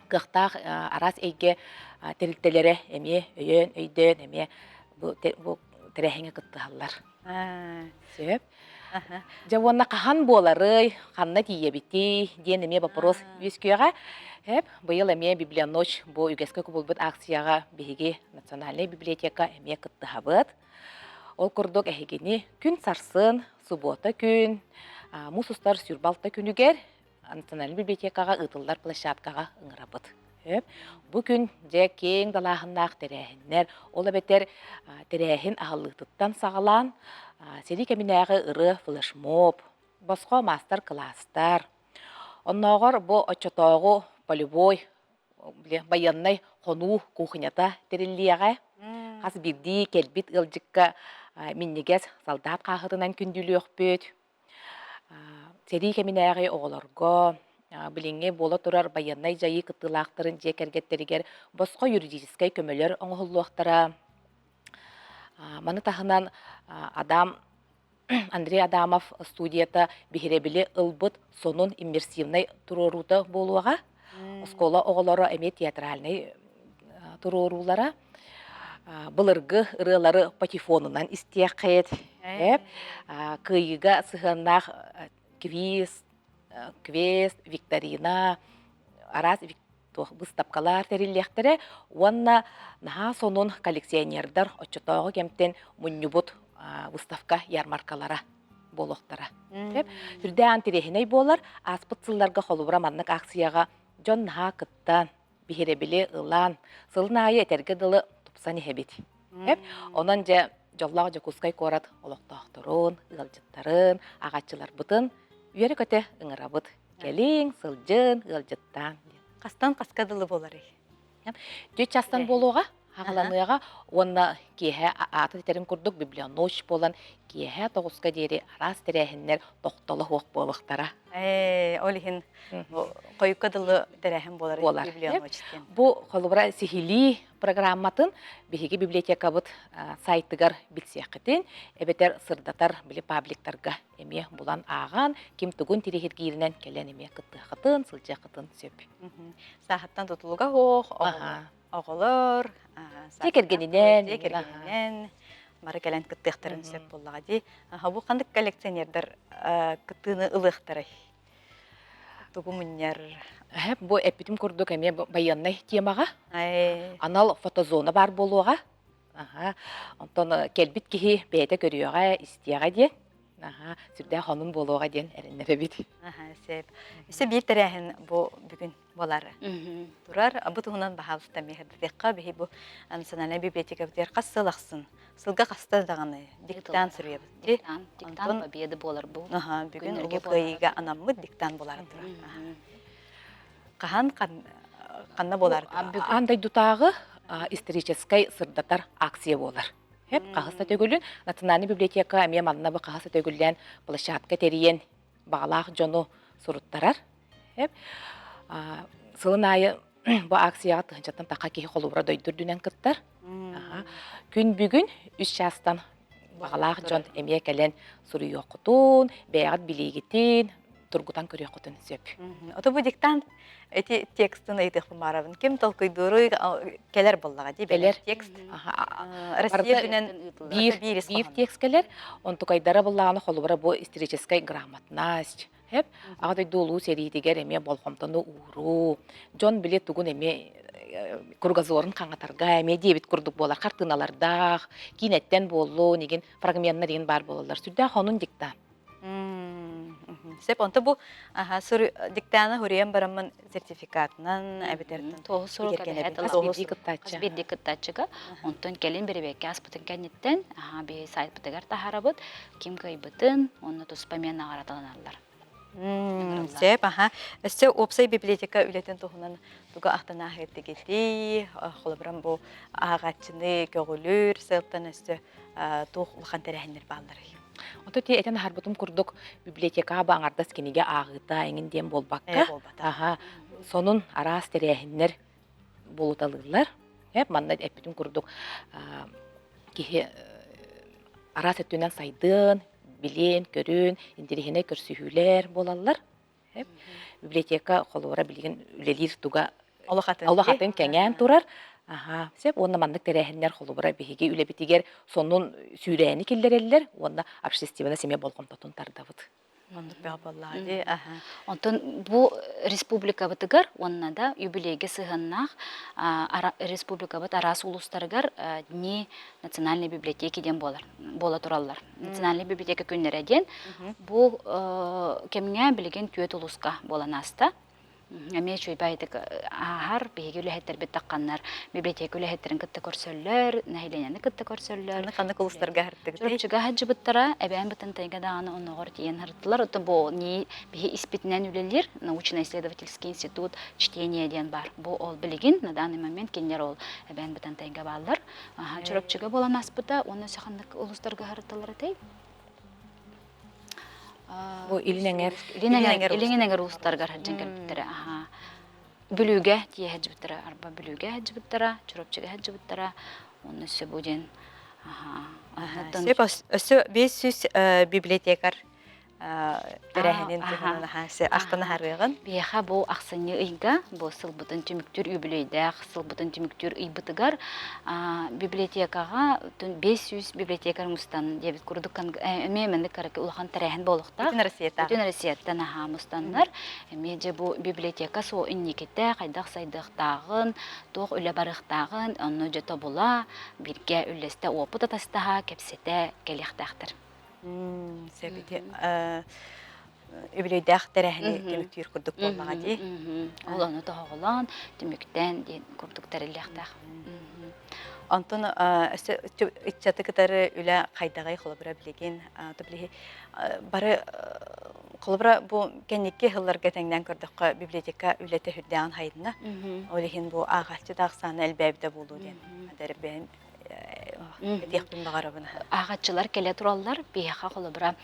Кыахтаах араас эйгэ тэрилтэлэрэ эмиэ өйөөн, өйдөөн эмиэ бу, бу тэрээһиҥҥэ кыттыһаллар. Сөп. Дьэ уонна хаһан буоларый, ханна тиийэбитий диэн эмиэ вопрос үөскүөҕэ. Эп, быйыл эмиэ Библионочь бу үгэскэ кубулбут акцияҕа биһиги Национальнай библиотека эмиэ кыттыһабыт. Ол курдук эһигини күн сарсын, субуота күн, муус устар сүүрбэ күнүгэр Национальнай библиотекаҕа ыытыллар площадкаҕа ыҥырабыт. Бу күн дьэ киэҥ далааһыннаах тэрээһиннэр, ол эбэтэр тэрээһин аһыллыытыттан саҕалаан сэрии кэминээҕи ырыа флешмоб, босхо маастар-кылаастар, оннооҕор бу оччотооҕу полевой байыаннай хонуу кухнята тэриллиэҕэ. Хас биирдии кэлбит ыалдьыкка минньигэс солдат хааһытынан күндүлүөхпүт. Сэрии кэминээҕи оҕолорго билиҥҥи буола турар байыаннай дьайыы кыттыылаахтарын дьиэ кэргэттэригэр босхо юридическай көмөлөр оҥоһуллуохтара. Маны таһынан Адам Андрей Адамов студията биһирэбили ылбыт сонун иммерсивнай туруоруута буолуоҕа. Оскуола оҕолоро эмиэ театральнай туруоруулара. Былыргы ырыалары патефонунан истиэххит. Кыайыыга сыһыаннаах квиз, квест, викторина, араас туох быыстапкалар тэриллиэхтэрэ уонна наһаа сонун коллекционердар оччотооҕу кэмтэн мунньубут выставка ярмаркалара буолуохтара. Үрдээн интэриэһинэй буолар, ааспыт сылларга холобура маннык акцияҕа дьон наһаа кыттан, биһирэбили ылан, сылын аайы этэргэ дылы тупсан иһэбит. Онон дьэ дьоллоох Дьокуускай куорат олохтоохторун, ыалдьыттарын, аҕааччыларбытын үөрэ-көтө ыҥырабыт. Кэлиҥ, сылдьын, ыалдьыттаан диэн. Хастан хаска дылы буоларый? Түөрт чаастан буолуоҕа, хаҕаланыаҕа уонна киэһэ аата этэрин курдук библионочь буолан киэһэ 9-ка диэри араас тэрээһиннэр тохтоло суох буолуохтара. Ээ, ол иһин хойукка дылы тэрээһин буолар, буолар. Библионочь диэн. Бу холобура сиһилии программатын биһиги библиотекабыт сайтыгар билсиэххитин эбэтэр сырдатар били пабликтарга эмиэ булан ааҕан, ким тугун тириһиргииринэн кэлэн эмиэ кыттыаххытын, сылдьыаххытын сөп. Сааһыттан тутулуга суох, оҕолор, дьиэ кэргэнинэн, дьиэ кэргэнинэн бары кэлэн кыттыахтарын сөп буоллаҕа дии. Бу ханнык коллекционердар кыттыыны ылыахтарай? Тугу мунньар? Бу эппитим курдук эмиэ байыаннай темаҕа анал фотозона баар буолуоҕа. Онтон кэлбит киһи бэйэтэ көрүөҕэ, истиэҕэ диэн. Аха, сүрдээх онун буолуоҕа диэн эрэннэрэбит. Аха, сөп. Өссө биир тэрээһин бу бүгүн буолар. Турар. Бу туһунан баһаалыста миэхэ биһи бу национальнай библиотекабытыгар хас сыл ахсын сылга хаста даҕаны диктант суруйабыт. Диктант, диктант победы буолар бу. Аха, бүгүн Улуу Кыайыыга анаммыт диктант буолар турар. Хаһан ханна буолар? Аан дойдутааҕы историческай сырдатар акция буолар. Хэп хаһыс да төгүлүн Национальный библиотека эмиэ манна бу хаһыс да төгүллээн площадка тэрийэн баҕалаах дьону суруттарар. Хэп сылын аайы бу акцияҕа тыһыынчаттан таха киһи холобура дойду үрдүнэн кыттар. Күн бүгүн үс чаастан баҕалаах дьон эмиэ кэлэн суруйуоххутун, бэйэҕит билиигитин тургутан көрүөххүтүн сөп. Ото бу диктант эти текстын ыйытыахпын баарабын. Ким толкуйдууруй кэлэр буоллаҕа дии кэлэр текст. Россия үрдүнэн биир биир текст кэлэр. Онтукайдара буллаҕына холобура бу историческай грамотность Хэп Аҕа дойду улуу сэриитигэр эмиэ болҕомтону ууруу, дьон били тугун эмиэ кругозорун хаҥатарга эмиэ диэбит курдук буолар хартыыналардаах, киинэттэн буоллун, игин фрагменнар игин баар буолаллар. Сүрдээх онун диктант. Сөп, онто бу диктаны хуруйан бараммын сертификатынан эбэтэр Туоһу сурук кыттааччы. Биирдии кыттааччыга. Онтон кэлин бирибиэккэ аспытын кэнниттэн биһи сайтпытыгар таһаарабыт. Ким кыайбытын, онно туспа эмиэ наҕараадаланаллар. Сөп, аха. Өссө уопсай библиотека үлэтин туһунан тугу ахтан ааһыттыгытий? Холобуран бу ааҕааччыны көҕүлүүр сыалтан өссө туох улахан тэрээһиннэр баалларый? Ото ти этэн аһарбытым курдук библиотека бу аҥардас кинигэ ааҕыыта эҥин диэн буолбакка, аха, сонун араас тэрээһиннэр буолуталыыллар. Манна эппитим курдук киһи араас өттүнэн сайдыан, билиэн, көрүөн, интэриэһинэй көрсүһүүлэр буолаллар. Библиотека холобура билигин үлэлиир туга Олох атын. Олох атын кэҥээн турар. Аха, сөп. Уонна маннык тэрээһиннэр холобура биһиги үлэбитигэр сонун сүүрээни киллэрэллэр уонна общественность эмиэ болҕомтотун тардабыт. Оннук бөҕө буоллаҕа дии. Аха. Онтон бу республикабытыгар уонна да юбилейгэ сыһыаннаах республикабыт араас улуустарыгар Дни национальной библиотеки диэн буолар буола тураллар. Национальная библиотека күннэрэ диэн бу кэмҥэ билигин түөрт улууска буолан ааста. Эмиэ үчүгэйдик ааһар, биһиги үлэһиттэрбит тахханнар библиотека үлэһиттэрин кытта көрсөллөр, нэһилиэнньэни кытта көрсөллөр. Ханнык улуустарга аһартыгытый? Чурапчыга сылдьыбыттара, Эбээн Бытантайга даҕаны онноҕор тиийэн сырыттылар. Оттон бу биһи испитинэн үлэлиир научно-исследовательский институт чтения диэн баар. Бу ол билигин на данный момент кинилэр ол Эбээн Бытантайга бааллар. Чурапчыга буолан ааспыта уонна өссө ханнык улуустарга сырыттылар этэй? Бу Илин эҥэр. Илин эҥэр уустарыгар сылдьан кэлбиттэрэ. Бүлүүгэ тиийэ сылдьыбыттара, арба Бүлүүгэ сылдьыбыттара, Чурапчыга сылдьыбыттара. Уонна өссө бу диэн Сөп өссө 500 библиотекарь тэрээһинин туһунан ахтан аһарыаҕын. Биһиэхэ бу ахсынньы ыйга бу сылбытын түмүктүүр үбүлүөйдээх сылбытын түмүктүүр ыйбытыгар библиотекаҕа 500 библиотекарь мустан диэбит курдук эмиэ маннык кыракый улахан тэрээһин буолуохтаах. Бүтүн Россиятааҕы. Бүтүн Россияттан аһаа мустаннар. Эмиэ дьэ бу библиотека суо инникитэ хайдах сайдыахтааҕын, туох үлэ барыахтааҕын онно дьэ тобула, бииргэ үллэстэ опыт атастаһа, кэпсэтэ кэлиэхтээхтэр. Сөп ити үбүлүөйдээх тэрээһини түмүктүүр курдук буоллаҕа дии. Ол ону тоһоҕолоон, түмүктээн диэн курдук тэриллиэхтээх. Онтон өссө ыччаты кытары үлэ хайдаҕый холобура билигин билиһи бары холобура бу кэнники сылларга тэҥнээн көрдөххө библиотека үлэтэ үрдээҕин хайынна. Ол иһин бу ааҕааччы да ахсаана элбээбитэ буолуо диэн бэйэм этиэхпин баҕарабын. Ааҕааччылар кэлэ тураллар. Биһиэхэ холобура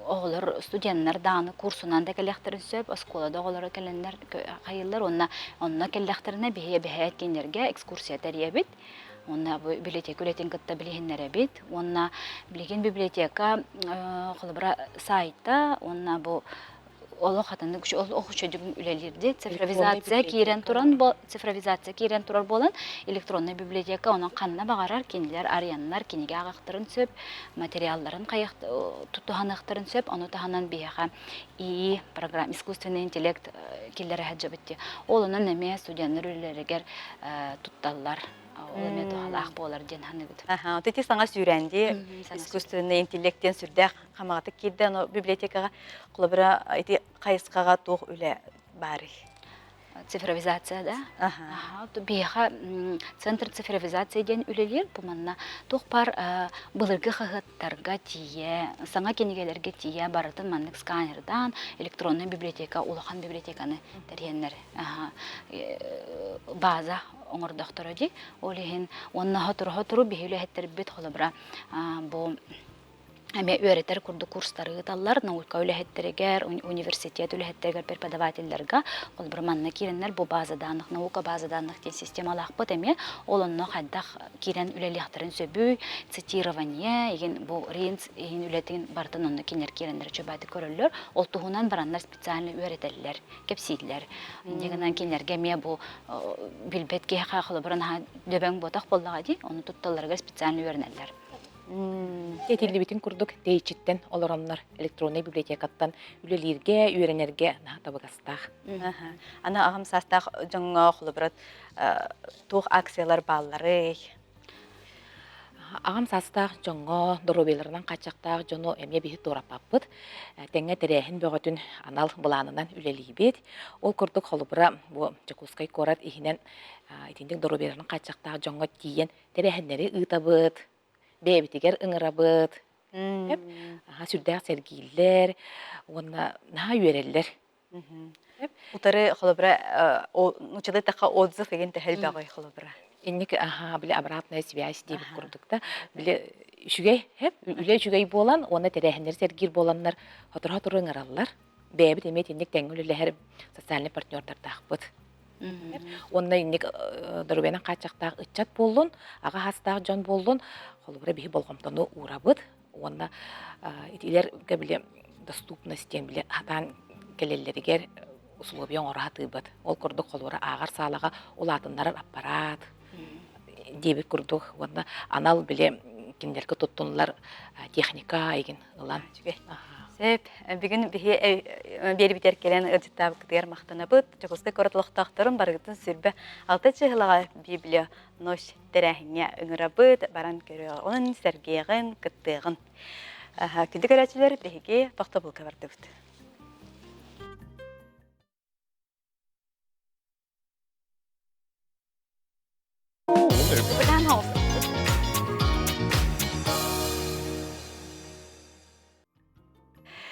оҕолор студеннар даҕаны курсунан да кэлиэхтэрин сөп, оскуола да оҕолоро кэлэннэр хайыыллар уонна онно кэллэхтэринэ биһи эбэһээт кинилэргэ экскурсия тэрийэбит. Уонна бу библиотека үлэтин кытта билиһиннэрэбит. Уонна билигин библиотека холобура сайта уонна бу олох атыннык олох үчүгэй үлэлиирди цифровизация киирэн туран цифровизация киирэн турар буолан электроннай библиотека онон ханна баҕарар кинилэр арыйаннар кинигэ ааҕыахтарын сөп материалларын туһаныахтарын сөп ону таһынан биһиэхэ ИИ программа искусственный интеллект киллэрэ сылдьабыт дии ол онон эмиэ студеннар үлэлэригэр тутталлар ол эмиэ туһалаах буолар диэн саныыбыт. Аха, ити саҥа сүүрээн дии искусственный интеллект диэн сүрдээх хамаҕатык киирдэ, ону библиотекаҕа холобура ити хайысхаҕа туох үлэ баарый? Цифровизация да? Аха. Биһиэхэ центр цифровизации диэн үлэлиир. Бу манна туох баар былыргы хаһыаттарга тиийэ, саҥа кинигэлэргэ тиийэ барытын маннык сканердаан электроннай библиотека, улахан библиотеканы тэрийэннэр база оҥордохторо дии. Ол иһин уонна сотору-сотору биһи үлэһиттэрбит холобура бу эмиэ үөрэтэр курдук курстары ыыталлар наука үлэһиттэригэр, университет үлэһиттэригэр, преподавателлэргэ. Холобура, манна киирэннэр бу база данных, наука база данных диэн системалаахпыт эмиэ. Ол онно хайдах киирэн үлэлиэхтэрин сөбүй, цитирование, игин бу РИНЦ иһин үлэтин барытын онно кинилэр киирэннэр үчүгэйдик көрөллөр. Ол туһунан бараннар специально үөрэтэллэр, кэпсииллэр. Инньэ гынан кинилэргэ эмиэ бу билбэт киһиэхэ холобура наһаа дөбөҥ буотах буоллаҕа дии, ону тутталларыгар специально үөрэнэллэр. Этиллибитин курдук, тэйиччиттэн олороннор электроннай библиотекаттан үлэлииргэ, үөрэнэргэ наһаа табыгастаах. Аны аҕам саастаах дьоҥҥо холобура туох акциялар баалларый? Аҕам саастаах дьоҥҥо доруобуйаларынан хааччахтаах дьону эмиэ биһи туораппаппыт. Тэҥҥэ тэрээһин бөҕөтүн анал былаанынан үлэлиибит. Ол курдук холобура бу Дьокуускай куорат иһинэн итинник доруобуйаларынан хааччахтаах дьоҥҥо тиийэн тэрээһиннэри ыытабыт, бэйэбитигэр ыҥырабыт. Сүрдээх сэргииллэр уонна наһаа үөрэллэр. Утары холобура нууччалыы тахха отзыв игин төһө холобура. Инник аха били обратная связь диэбит курдук да били үчүгэй үлэ үчүгэй буолан уонна тэрээһиннэри сэргиир буоланнар сотору-сотору ыҥыраллар. Бэйэбит эмиэ итинник тэҥҥэ үлэлэһэр социальный партнердардаахпыт. Уонна инник доруобуйанан хааччахтаах ыччат буоллун, аҕа саастаах дьон буоллун, холобура биһи болҕомтону уурабыт уонна итилэргэ били доступность диэн били хатаан кэлэллэригэр условия оҥоро сатыыбыт. Ол курдук холуора ааҕар саалаҕа улаатыннарар аппараат диэбит курдук уонна анал били кинилэргэ туттунлар техника игин ылан. Сөп. Бүгүн биһи биэрбитэр кэлэн ыалдьыттаабыккытыгар махтанабыт. Дьокуускай куорат олохтоохторун барыгытын сүрбэ алта чыһылаҕа Библия ночь тэрээһиҥҥэ ыҥырабыт, баран көрүөҕүн, сэргиэҕин, кыттыаҕын. Күндү көрөөччүлэр, биһиги тохтобулга бардыбыт.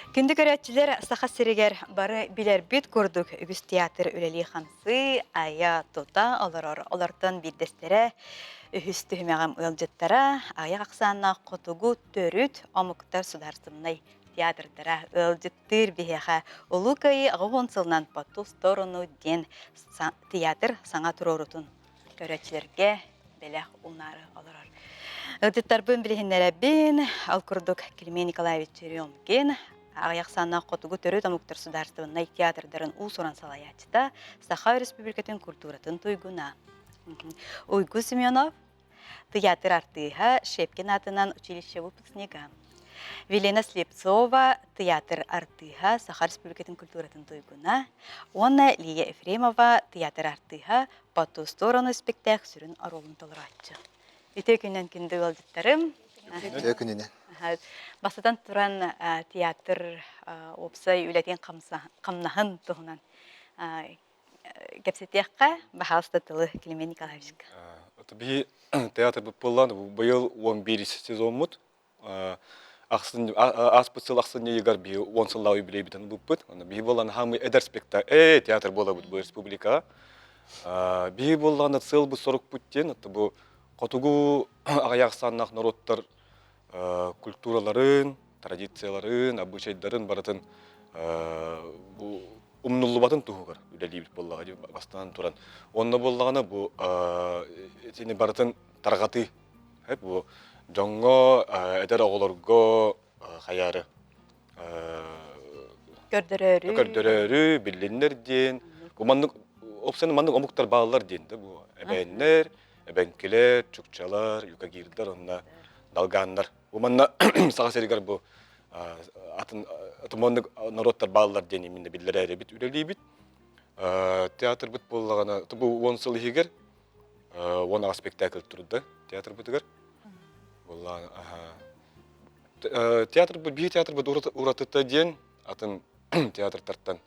Күндү көрөөччүлэр, Саха сиригэр бары билэрбит курдук үгүс театр үлэлии-хамсыы, айа-тута олорор. Олортон биирдэстэрэ үһүс түһүмэҕим ыалдьыттара, аҕыйах ахсааннаах хотугу төрүт омуктар судаарыстыбаннай театрдара ыалдьыттыыр биһиэхэ Улуу Кыайыы 80 сылынан по ту сторону диэн театр саҥа туруорутун көрөөччүлэргэ бэлэх уунаары олорор. Ыалдьыттарбын билиһиннэрэбин. Ол курдук Климент Николаевич Черемкин аҕыйах сааннаах хотугу төрүт омуктар судаарыстыбаннай театрдарын уус-уран салайааччыта, Саха Өрөспүүбүлүкэтин культуратын туйгуна. Уйгу Семенов Тыйаатыр артыыһа Щепкин аатынан училище выпускнига. Вилена Слепцова тыйаатыр артыыһа Саха Республикатын культуратын туйгуна уонна Лия Ефремова тыйаатыр артыыһа По ту сторону спектакль сүрүн оруолун толорооччу. Үтүө күнүнэн күндү ыалдьыттарым. Үтүө күнүнэн. Бастатан туран театр уопсай үлэтин хамнаһын туһунан кэпсэтиэххэ, баһаалыста тылы Климент Николаевичка. Биһи театрбыт буоллаан быйыл 11 сезоммут. Ааспыт сыл ахсынньы ыйыгар биһи 10 сыллаах юбилейбитин ылбыппыт. Биһи буоллаан хаамый эдэр спектакль, э, театр буолабыт бу республикаҕа. Биһи буоллаҕына сыалбыт сорукпут диэн, бу хотугу аҕыйах ахсааннаах норуоттар культураларын, традицияларын, обычайдарын барытын бу умнуллубатын туһугар үлэлиибит буоллаҕа дии бастаан туран. Онно буоллаҕына бу итини барытын тарҕатыы бу дьоҥҥо, эдэр оҕолорго хайаары көрдөрөөрү көрдөрөөрү биллиннэр диэн бу маннык опсаны маннык омуктар бааллар диэн да бу эбээннэр эбэҥкилэр, чукчалар, юкагирдар онно долганнар. Бу манна Саха сиригэр бу атын атомоннык норуоттар бааллар диэн именно биллэрээрэбит үлэлиибит. Театрбыт буоллаҕына бу уон сыл иһигэр 10 аҕа спектакль турда театрбытыгар. Буоллаҕына театрбыт биир театрбыт уратыта диэн атын театртартан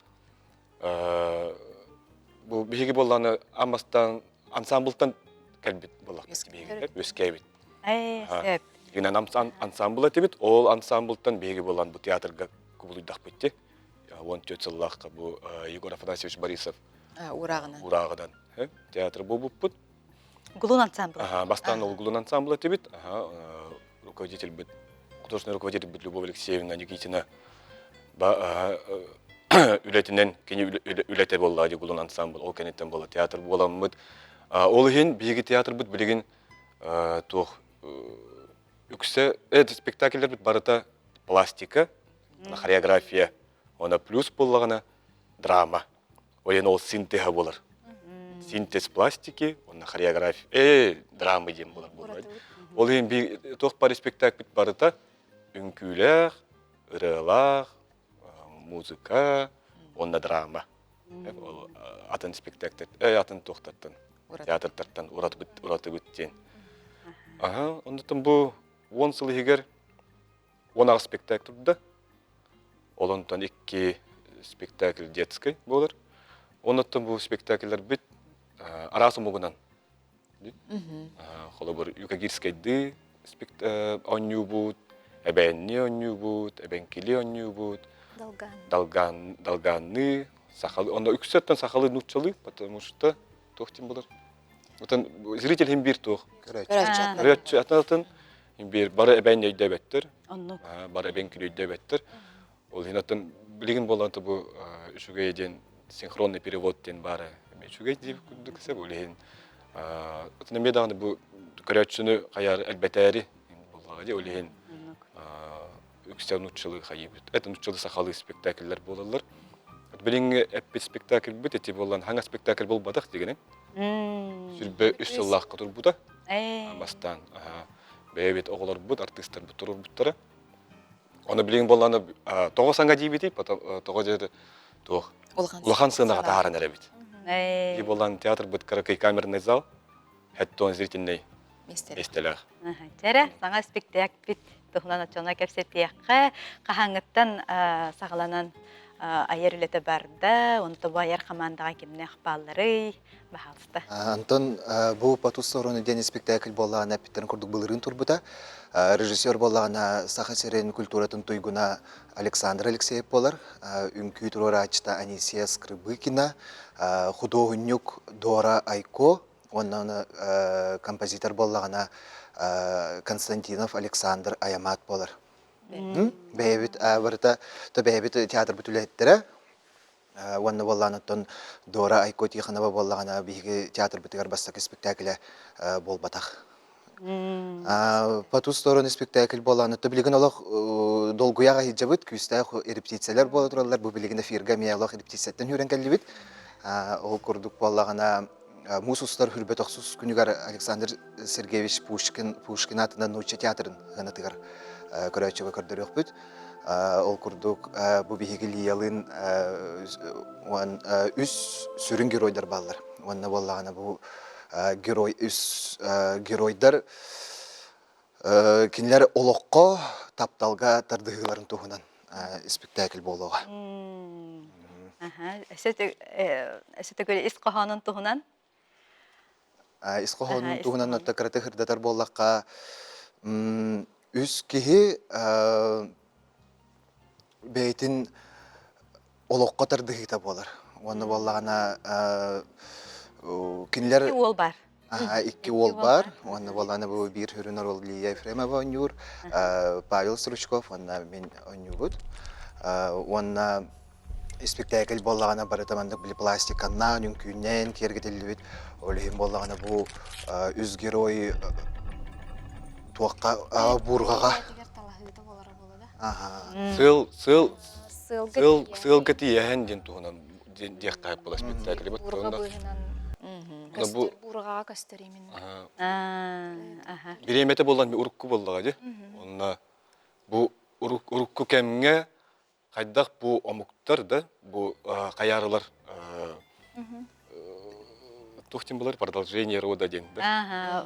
бу биһиги буоллаҕына аммастан ансамблтан кэлбит буоллахпыт биһиги үөскээбит. Ээ, сөп. Инэн ансамбл этибит, ол ансамблтан биһиги буолан бу театрга кубулуйдахпыт ти. 14 сыллаахха бу Егор Афанасьевич Борисов урааҕынан урааҕынан театр буолбуппут. Гулун ансамбл. Бастаан ол Гулун ансамбл этибит. Руководительбит, художественный руководительбит Любовь Алексеевна Никитина үлэтинэн кини үлэтэ буолла Гулун ансамбл ол кэнниттэн буолла театр буоламмыт. Ол иһин биһиги театрбыт билигин туох үксэ спектакльлэрбит барыта пластика, хореография, она плюс буоллаҕына драма. Ол ол синтеһа буолар. Синтез пластики, онно хореография, э, драма диэн буолар буолар. Ол иһин би туох бар спектакльбит барыта үҥкүүлээх, ырыалаах, музыка, уонна драма. Ол атын спектакльтер, э, атын туохтартан, театртартан уратыбыт, уратыбыт диэн. Аха, оннуттан бу 10 сыл иһигэр 18 спектакль турда. Ол онтон икки спектакль детский буолар. Оннуттан бу спектакльлэрбит араас омугунан Холобур, юкагирскайдыы оонньуубут, эбээннии оонньуубут, эбэҥкилии оонньуубут, долган, долганныы, сахалыы, онно үксэттэн сахалыы нууччалыы, потому что туох диэн болар. Отон зритель хим биир туох. Көрөөччү. Атын атын биир бары эбээн өйдөөбөттөр. Бары эбэҥкили өйдөөбөттөр. Ол иһин оттон билигин буолан бу үчүгэй диэн синхронный перевод диэн баара эмиэ үчүгэй диэбит курдук сөп. Ол иһин оттон эмиэ даҕаны бу көрөөччүнү хайаар элбэтээри буоллаҕа дии. Ол иһин үксэ нууччалыы хайыыбыт. Это нууччалыы сахалыы спектакльлэр буолаллар. Билиҥҥи эппит спектакльбыт ити буолан хаҥа спектакль буолбатах дигинин. Сүрбэ үс сыллаахха турбута. Бастаан бэйэбит оҕолорбут, артыыстарбыт турурбуттара. Оны билигин буоллаҕына тоҕо саҥа диибитий, тоҕо дьэ туох улахан сыанаҕа таһааран эрэбит. И буолан театрбыт кыракый камерный зал, хэттон зрительный миэстэлээх. Чэрэ, саҥа спектакльбит туһунан оччоно кэпсэтиэххэ. Хаһааҥҥыттан саҕаланан айар үлэтэ барда, онто бу айар хамаандаҕа кимнээх баалларый, баһаалыста. Антон бу «По ту сторону» диэн испиктээкил буоллаҕына эппиттэрин курдук былырыын турбута. Режиссер буоллаҕына Саха сирин культуратын туйгуна Александр Алексеев буолар. Үҥкүү туруорааччыта Анисия Скрыбыкина, худуоһунньук Дора Айко уонна композитор буоллаҕына Константинов Александр Аямат буолар. Бэйэбит барыта то бэйэбит театрбыт үлэһиттэрэ уонна буоллаан оттон Дора Айко Тихонова буоллаҕына биһиги театрбытыгар бастакы спектаклэ буолбатах. По ту сторону спектакль буолан, то билигин олох долгуйа аһыйдьабыт, күүстээх репетициялар буола тураллар. Бу билигин эфирга эмиэ олох репетицияттан үүрэн кэллибит. Ол курдук буоллаҕына муус устар хүрбэ тохсус күнүгэр Александр Сергеевич Пушкин Пушкин аатынан нуучча театрын сыанатыгар көрөөччүгэ көрдөрүөхпүт. Ол курдук бу биһиги Лиялыын үс сүрүн геройдар бааллар. Уонна буоллаҕына бу герой үс геройдар кинилэр олоххо тапталга тардыһыыларын туһунан испиктээкил буолуоҕа. Өссө төгүл ис хоһоонун туһунан? Ис хоһоонун туһунан отто кыраты сырдатар буоллахха үс киһи бэйэтин олоххо тардыһыыта буолар. Уонна буоллаҕына кинилэр Икки уол бар. Икки уол бар. Уонна буоллаҕына бу биир сүрүн оруол Лия Ефремова оонньуур, Павел Стручков уонна мин оонньуубут. Уонна испиктээкил буоллаҕына барыта маннык били пластиканнаан, үҥкүүннээн киэргэтиллибит. Ол иһин буоллаҕына бу үс герой туохха буурҕаҕа Сыал сыал сыал сыалга тиийэһэн диэн туһунан диэххэ була спектакль бу бу буурҕаҕа көстөр именно. Бириэмэтэ буолан урукку буоллаҕа дии. Онно бу урукку кэмҥэ хайдах бу омуктар да бу хайаарылар туох диэн булар продолжение рода диэн да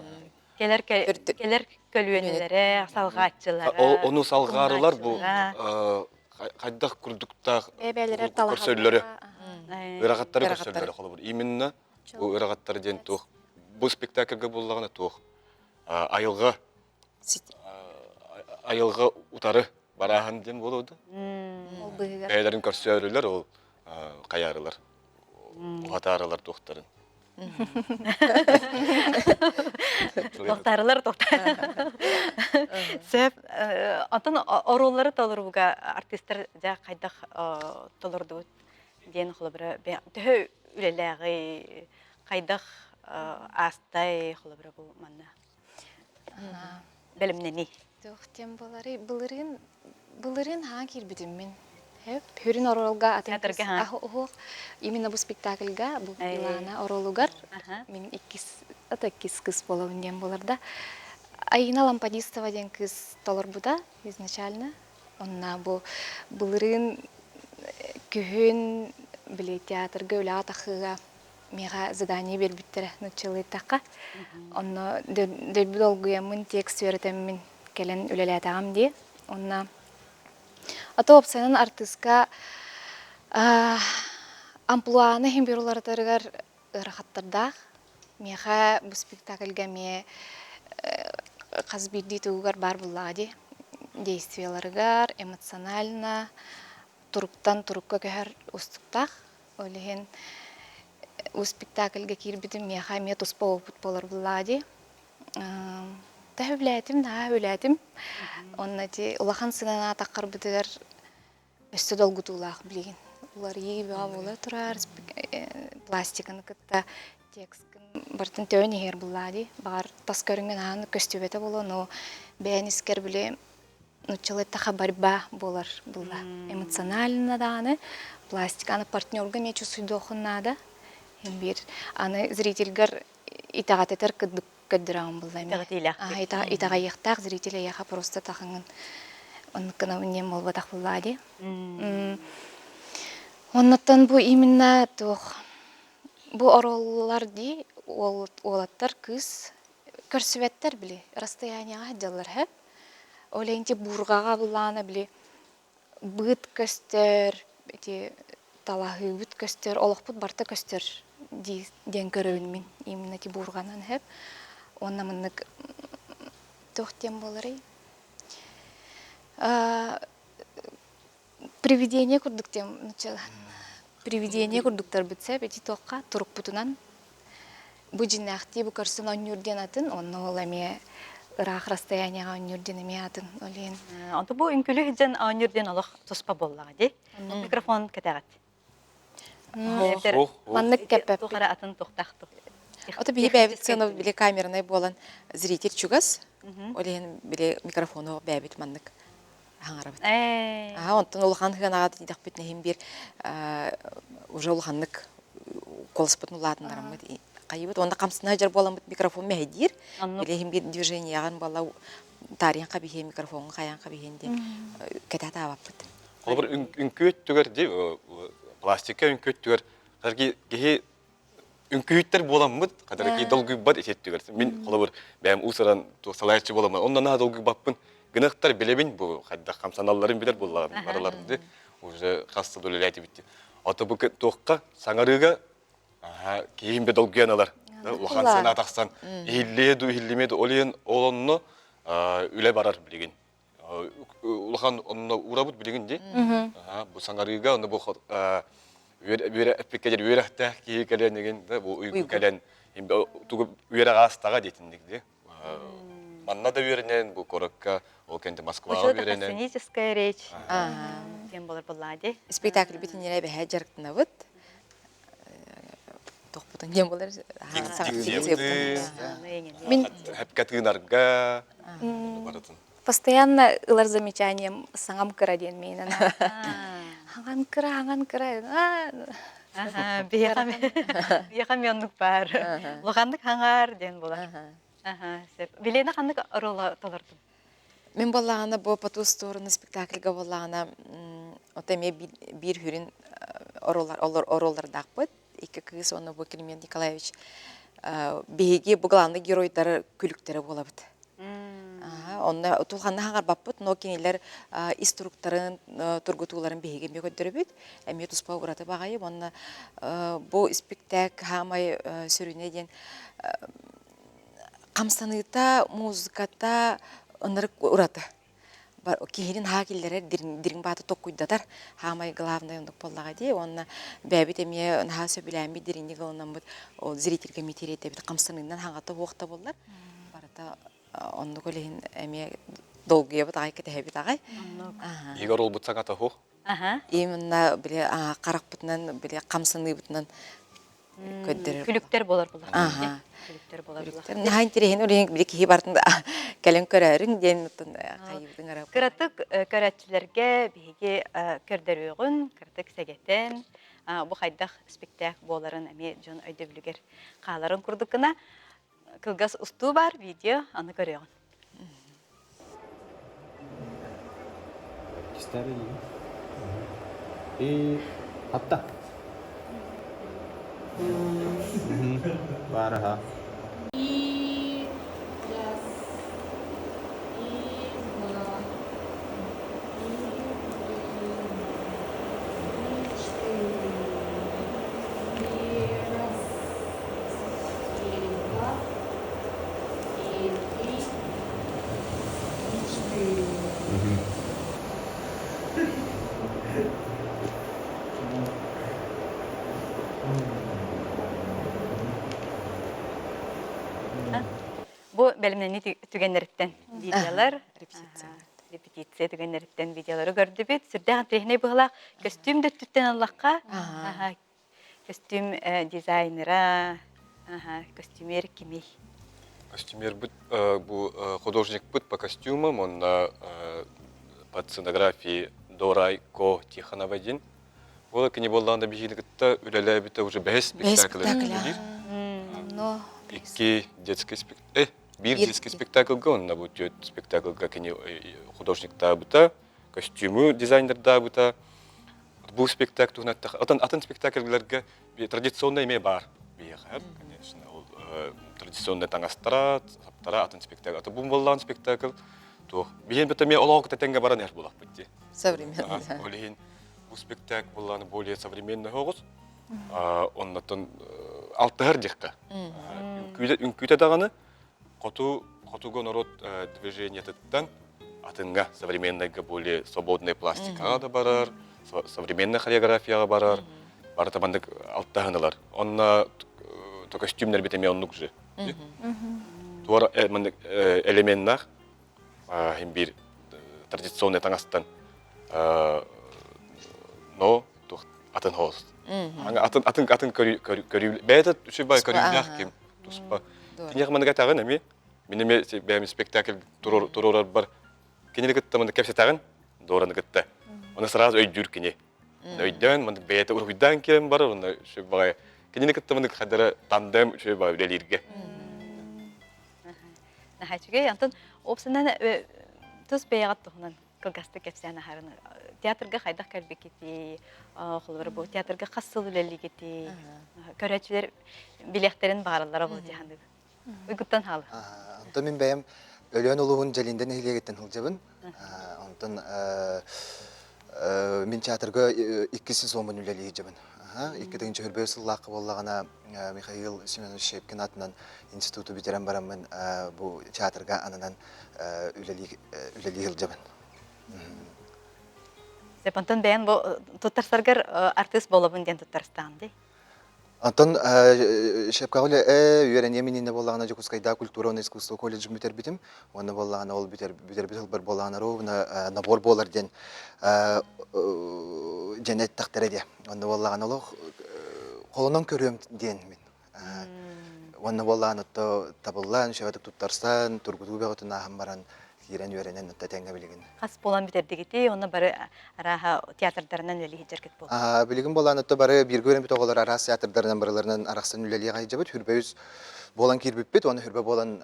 кэлэр кэлэр көлүөнэлэрэ салҕааччылара ону салҕаарылар бу хайдах курдуктаах көрсөллөрө ыарахаттары көрсөллөрө холобур именно бу ыарахаттар диэн туох бу спектакльга буллаҕына туох айылҕа айылҕа утары барааһын диэн буолуо да бэйэлэрин көрсөөрүлэр ол хайаарылар уһатаарылар туохтарын Тохтаарылар тохтаар. Сөп. Онтон оруоллары толорууга артистар дьэ хайдах толордубут диэн холобура төһө үлэлээҕий хайдах аастай холобура бу манна бэлэмнэний? Туох диэн буоларый? Былырыын былырыын хаан киирбитим мин. Хүрүн оруолга атын уһуох именно бу спектакльга бу Илана оруолугар мин иккис ата иккис кыс буолабын диэн буолар да. Айина Лампадистова диэн кыыс толорбута изначально. Онна бу былырыын күһүн били театрга үлэҕэ тахыыга миэхэ задание биэрбиттэрэ нуччалыйтахха. Онно дөлбү долгуйаммын текст үөрэтэммин кэлэн үлэлээтэҕим дии. Онно а то уопсайынан артыыска амплуаны иһин бюроларытарыгар ыарахаттардаах. Миэхэ бу спектакльга эмиэ хас биирдии тугугар баар буллаҕа дии. Действиеларыгар эмоционально туруктан турукка көһөр уустуктаах. Ол иһин бу спектакльга киирбитим миэхэ эмиэ туспа опыт буолар буллаҕа дии. Төһө үлээтим, наһаа үлээтим. Онно ити улахан сыҥаҥа таххарбытыгар өссө долгутуулаах билигин. Уларыйыы бөҕө буола турар, пластиканы кытта текскин барытын төөн иһэр буллаа дии. Баҕар тас көрүҥҥүн аһаан көстүбэтэ буолуо, но бэйэн искэр били. Нуччалыы таха борьба буолар булла. Эмоционально даҕаны пластиканы партнерга эмиэ чувствуйдуоххун наада. Биир аны зрительгэр итэҕэтэтэр кырдык көрдөрөҕүн булла эмиэ. Итэҕэтиилээх. Итэҕэйиэхтээх зритель эйиэхэ просто тахыҥын оннук гына нем буолбатах буллаа дии. Оннуттан бу именно туох бу оруоллар дии уолаттар кыыс көрсүбэттэр били расстоянияҕа сылдьаллар һэ. Ол иһин ити буурҕаҕа былаана били быыт көстөр, ити талаһыыбыт көстөр, олохпут барыта көстөр дии диэн көрөбүн мин именно ити буурҕанан һэп. Уонна маннык туох диэн буоларый? Привидение курдук диэн привидение курдуктарбыт сөп ити туохха турукпутунан бу дьиннээхтии бу көрсөн оонньуур диэн атын онно ол эмиэ ыраах расстоянияҕа оонньуур диэн эмиэ атын ол иһин Онто бу үҥкүлү сылдьан оонньуур диэн олох туспа буоллаҕа дии. Микрофон кэтэҕит. Маннык кэппэппит. Туох эрэ атын туохтаах Ото биһи бэйэбит сыана били камернай буолан зритель чугас. Ол иһин били микрофону бэйэбит маннык хаҥарабыт. Аа онтон улахан хыанаҕа тиийдэхпит иһин биир уже улаханнык колоспутун улаатыннараммыт хайыбыт уонна хамсана дьар буоламмыт микрофон мэһэйдиир. Били иһин биир движениеҕын буолла таарыйан хабиһиэ микрофоҥҥа хайаан хабиһиэн диэн кэтэ таабаппыт. Холобур үҥкүү өттүгэр дии пластика үҥкүү өттүгэр киһи үҥкүүһүттэр буоламмыт хатаракий долгуйбат ити өттүгэр мин холобур бэйэм уусаран салайааччы буоламмын онно наһаа долгуйбаппын гыныктар билэбин бу хайдах хамсаналларын билэр буоллаҕым барыларын уже хас сыл үлэлээтибит ото бу туохха саҥарыыга киһим бе долгуйан ылар улахан сана тахсан иһиллиэ ду иһиллимиэ ду ол иһин ол онно үлэ барар билигин улахан онно уурабыт билигин дии. Бу саҥарыыга онно бу үөрэ эппиккэ диэри үөрэхтээх киһи кэлэн игин бу уйгу кэлэн тугу үөрэх аастаҕа диэтинник дии. Манна да үөрэнэн бу куоракка ол кэннэ Москваҕа үөрэнэн. Сценическая речь диэн болар буоллаа дии. Спектакль бүтүннэрэ бэһэ дьарыктанабыт. Тохпутун диэн болар. Мин Хэпкэ тыынарга барытын. Постоянно ылар замечанием саҥам кыра диэн миинэн. Хаҥан кыра, хаҥан кыра. Биһиэхэ оннук баар. Улаханнык хаҥар диэн буолар. Билиэнэ ханнык оруола толордум? Мин буоллаҕына бу по ту сторону спектакльга буоллаҕына ото эмиэ биир хүрүн оруоллардаахпыт. Икки кыыс уонна бу Климент Николаевич биһиги бу главный геройдар күлүктэрэ буолабыт. Онно тулханна хаҥарбаппыт, но кинилэр ис туруктарын, тургутууларын биһиги эмиэ көрдөрөбүт. Эмиэ туспа ураты баҕайы. Уонна бу испиктээк хаамай сүрүнэ диэн хамсаныыта, музыката ынырык ураты. Киһини наһаа киллэрэр, дириҥ бааты токкуйдатар. Хаамай главное оннук буоллаҕа дии. Уонна бэйэбит эмиэ наһаа сөбүлээммит, дириҥник ылынаммыт ол зрительгэ эмиэ тириэрдэбит. Хамсаныынан хаҥата суох да буоллар. Барыта оннук ол иһин эмиэ долгуйабыт аҕай, кэтэһэбит аҕай. Игорь олбут саҥата суох. Именно били харахпытынан, били хамсаныыбытынан көрдөрөр. Күлүктэр болар булар. Күлүктэр болар булар. Наһаа интэриэһин ол били киһи бартын кэлэн көрөөрүҥ диэн хайыбытын ара. Кыратык көрөөччүлэргэ биһиги көрдөрүөҕүн, кыратык сэгэтэн, бу хайдах спектакль буоларын эмиэ дьон өйдөбүлүгэр хааларын курдук гына Кылгас устуу баар, видео, аны көрүөҕүн. И хатта. Баар И раз, и два, и три, и четыре, и раз, и два, и три, и четыре. Бу бэлэмнэнии түгэннэриттэн видеолар, репетиция түгэннэриттэн видеолары көрдүбүт. Сүрдээх интэриэһинэй быһыылаах көстүүм да өттүттэн ыллахха, көстүүм дизайнера, костюмер кимий? Костюмербыт бу художникпыт по костюмам, онно Под сценографии Дорай Ко Тихонова диэн. Ол кини буоллаҕына биһигини кытта үлэлээбитэ уже бэһис спектакль үлэлиир. Икки детский спектакль, биир детский спектакльга, онно бу түөрт спектакльга кини художниктаабыта, костюму дизайнердаабыта. Бу спектакль туһунан атын атын спектакльлэргэ традиционный эмиэ баар биһиэхэ, конечно, ол традиционный таҥастара, саптара атын спектакль. Аты бу буоллаҕын спектакль туох биһиэн бит эмиэ олоҕу кытта тэҥҥэ баран иһэр буолахпыт дии. Современный. Ол иһин бу спектакль буоллаҕына более современный оҕус. Оннотон алтыһар диэххэ. Үҥкүүтэ даҕаны хоту хотугу норуот движениетыттан атыҥҥа современныйга более свободная пластикаҕа да барар, современная хореографияҕа барар, барыта маннык алтаһын ылар. Онно то костюмнар эмиэ оннук же. Туора маннык элеменнаах хин биир традиционный таҥастан но атын хоос. Атын атын атын көрүү бэйэтэ үчүгэй көрүүлээх ким туспа. Киниэхэ маннык этэҕин эмиэ мин эмиэ бэйэм спектакль туруорарбар кинини кытта маннык кэпсэтэҕин Дораны кытта. Оны сразу өйдүүр кини. Өйдөөн маннык бэйэтэ уруһуйдаан киирэн барар онно үчүгэй баҕайы кинини кытта маннык хадара тандем үчүгэй баҕайы үлэлииргэ. Наһаа үчүгэй. Онтон уопсанан тус бэйэҕит туһунан кылгастык кэпсээн аһарын театрга хайдах кэлбиккитий холобура бу театрга хас сыл үлэлиигитий көрөөччүлэр билиэхтэрин баҕараллара буолуо дии саныыбын уйгуттан хаалы Онтон мин бэйэм Өлөөн улууһун Дьэлиндэ нэһилиэгиттэн сылдьабын. Онтон мин театрга иккис сезоммун үлэлии сылдьабын. 2021 сыллаахха буоллаҕына Михаил Семенович Щепкин аатынан институту бүтэрэн бараммын бу театрга ананан үлэлии үлэлии сылдьабын. Сөп, онтон бэйэн бу туттарсаргар артыыс буолабын диэн туттарыстаҕын дии? Онтон Шепкаҕа үлэ үөрэниэм иннинэ буоллаҕына Дьокуускайдааҕы культура уонна искусство колледжын бүтэрбитим. Уонна буоллаҕына ол бүтэрбит сылбар буоллаҕына ровно набор буолар диэн дьэн эттэхтэрэ диэ. Онно буоллаҕына олох холонон көрүөм диэн мин. Уонна буоллаҕына отто табыллан, үчүгэйдик туттарсан, тургутуу бөҕөтүн ааһан баран киирэн үөрэнэн отто тэҥҥэ билигин. Хас буолан бүтэрдигитий, онно бары арааһа театрдарынан үлэлии сылдьаргыт буолла. Билигин буоллаан отто бары бииргэ үөрэммит оҕолор араас театрдарынан барыларынан арахсан үлэлии сылдьабыт. Хүрбэ үс буолан киирбиппит уонна хүрбэ буолан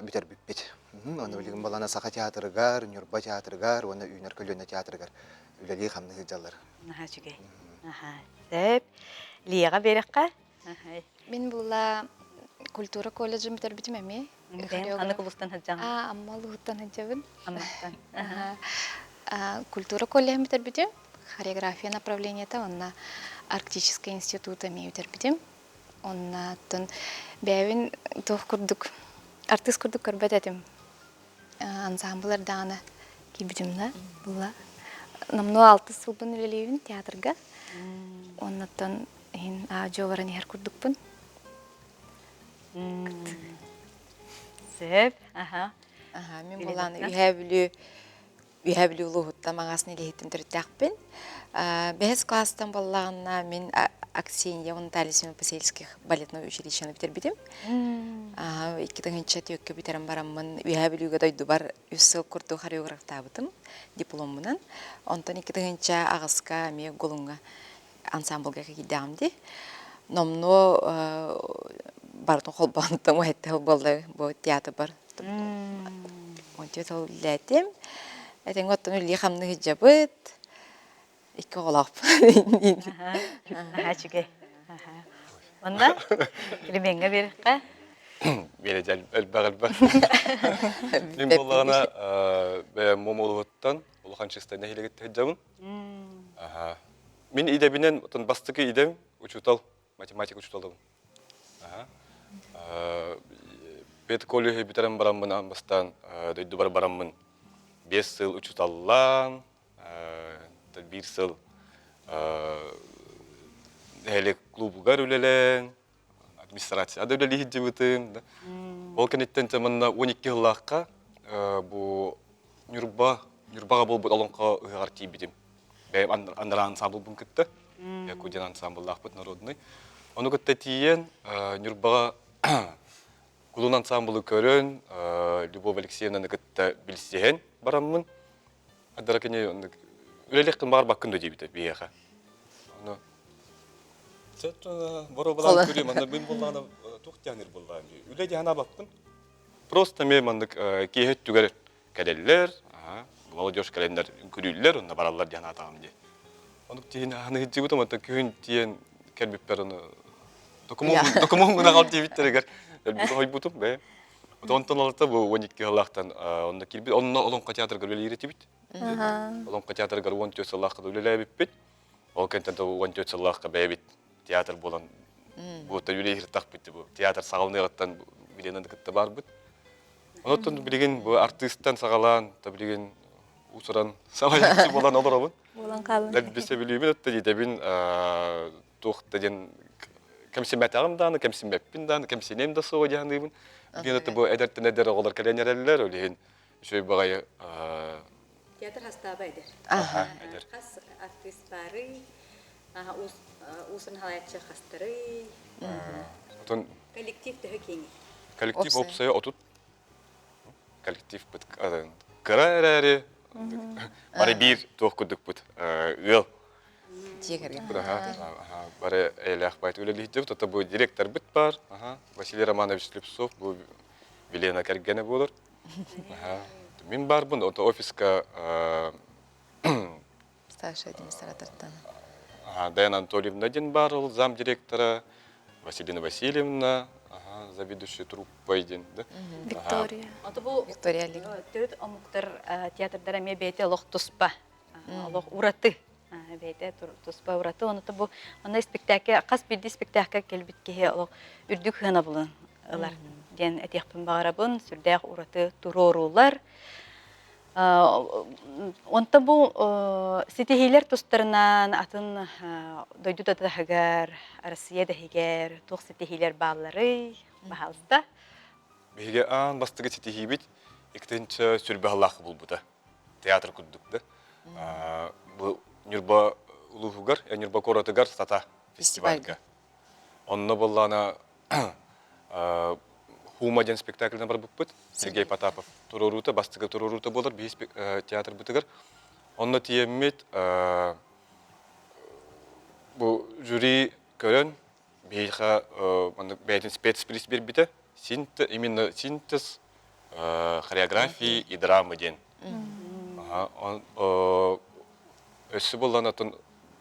бүтэрбиппит. Уонна билигин буоллаана Саха театрыгар, Ньурба театрыгар уонна Үүнэр көлүөнэ театрыгар үлэлии-хамныы сылдьаллар. Наһаа үчүгэй. Аха. Сөп. Лияҕа биэрэххэ. Мин була культура колледжын бүтэрбитим эмиэ. Ханнык улуустан сылдьаҕын? Аа, Амма улууһуттан сылдьабын. Амматтан. Культура колледжын бүтэрбитим. Хореография направлениета онно Арктический институт эмиэ бүтэрбитим. Онно оттон бэйэбин туох курдук артыыс курдук көрбөт этим. Ансамбль эрдэҕинэ киирбитим да була. Номнуо алтыс сылбын үлэлиибин театрга. Оннуттан иһин аа-дьуо баран иһэр курдукпун. Сөп. Аха. Аха, мин булааны Үһээ Бүлүү Үөһээ Бүлүү улууһуттан Маҥаас нэһилиэгиттэн төрүттээхпин. Бэһис кылаастан буоллаҕына мин Аксинья Наталья Семеновна Посельских балетнай училищены бүтэрбитим. 2000 түөккэ бүтэрэн бараммын Үөһээ Бүлүүгэ дойдубар үс сыл курдук хореографтаабытым дипломмунан. Онтон 2008-ка эмиэ Гулуҥҥа ансамблга киирдэҕим дии. Номнуо барытын холбоонтон уһэтте буолла бу театрбар Онтуйа тыл үлэлээтим. Этэҥҥэ оттон үлэлии-хамныы сылдьабыт. Икки оҕолоохпун. Наһаа үчүгэй. Онно Климеҥҥэ биэриэххэ. Биэрэ элбэх элбэх. Мин буоллаҕына бэйэм Муома улууһуттан Улахан Чыстай нэһилиэгиттэн сылдьабын. Мин идэбинэн оттон бастакы идэм учуутал, математика учууталабын. Педколлеһы бүтэрэн бараммын аан бастаан дойдубар бараммын 5 сыл учууталлаан, биир сыл нэһилиэк клубугар үлэлээн, администрацияда да үлэлии сылдьыбытым. Ол кэнниттэн манна 12 сыллаахха бу Ньурба Ньурбаҕа буолбут олоҥхо ыһыаҕар тиийбитим. Бэйэм анараа ансамблбын кытта, Якутян ансамбллаахпыт народный. Ону кытта тиийэн Ньурбаҕа Кулун ансамблы көрөн, Любовь Алексеевнаны кытта билсиһэн бараммын. Адара кини оннук үлэлиэххин баҕарбаккын да диэбитэ биһиэхэ. Ону боруобалаан көрүү манна мин буоллаҕына туох диэн буоллаҕын дии. Үлэ диэн абаппын. Просто мен маннык киэһэ өттүгэр кэлэллэр, молодежь кэлэннэр үҥкүрүүллэр, онно бараллар диэн аатаҕым дии. Онук тиһин аһаны сылдьыбытым, оттон күһүн тиийэн кэлбиппэр ону докумуон аҕал диэбиттэригэр өлбүт хойбутум бэйэм. Онтон алта бу 12 сыллаахтан онно киирбит, онно Олоҥхо театрыгар үлэлиир этибит. Олоҥхо театрыгар 14 сыллаахха үлэлээбиппит. Ол кэнтэн 14 сыллаахха бэйэбит театр буолан бу үлэлиир бу театр саҕаланыаҕыттан билиэнэн кытта барбыт. Онон билигин бу артыыстан саҕалаан, та билигин уусуран салайааччы буолан олоробун. Буолан хаалын. Дэлби сөбүлүүбүн өттө диэтэбин туох да диэн кэмсиммэтэҕим даҕаны, кэмсиммэппин даҕаны, кэмсиниэм да суоҕа дии саныыбын. Билигин өттө бу эдэртэн эдэр оҕолор кэлэн эрэллэр, ол иһин үчүгэй баҕайы Театр хастааба эдэр. Аха, эдэр. Хас артыыс баарый, уус салайааччы хастарый? Отон Коллектив төһө киэҥий? Коллектив опсайа 30 коллективпыт кыра эрээри бары биир туох курдукпут ыал Дьиэ кэргэн. Бары эйэлээх байт үлэлиһдибит. Ото бу директорбыт бар. Василий Романович Слепцов бу Вилена кэргэнэ буолар. Мин барбын, ото офиска Старший администратортан. Даяна Анатольевна диэн баар ол зам директора, Василина Васильевна, заведующий труппой диэн. Виктория. Ото бу Виктория Олеговна. Төрүт омуктар театрдара эмиэ бэйэтэ олох туспа, олох ураты. Бэйэтэ туспа ураты. Ону бу онно спектакль хас биирдии спектакльга кэлбит киһи олох үрдүк сыанабылын ылар диэн этиэхпин баҕарабын. Сүрдээх ураты туруоруулар. Онтон бу ситиһиилэр тустарынан атын дойду да таһыгар, Россия да иһигэр туох ситиһиилэр баалларый? Баһаалыста. Биһиги аан бастакы ситиһиибит иккитинчи сүрбэ сыллаахха булбута. Театр курдук да. Бу Ньурба улууһугар, Ньурба куоратыгар Сата фестивальга. Онно буоллаҕына Хума диэн спектакльна барбыппыт. Сергей Потапов туруоруута, бастакы туруоруута буолар биһи театрбытыгар. Онно тиийэммит бу жюри көрөн биһиэхэ маннык бэйэтин спецприз биэрбитэ. Синтез, именно синтез хореографии и драмы диэн. Өссө буоллаҕына атын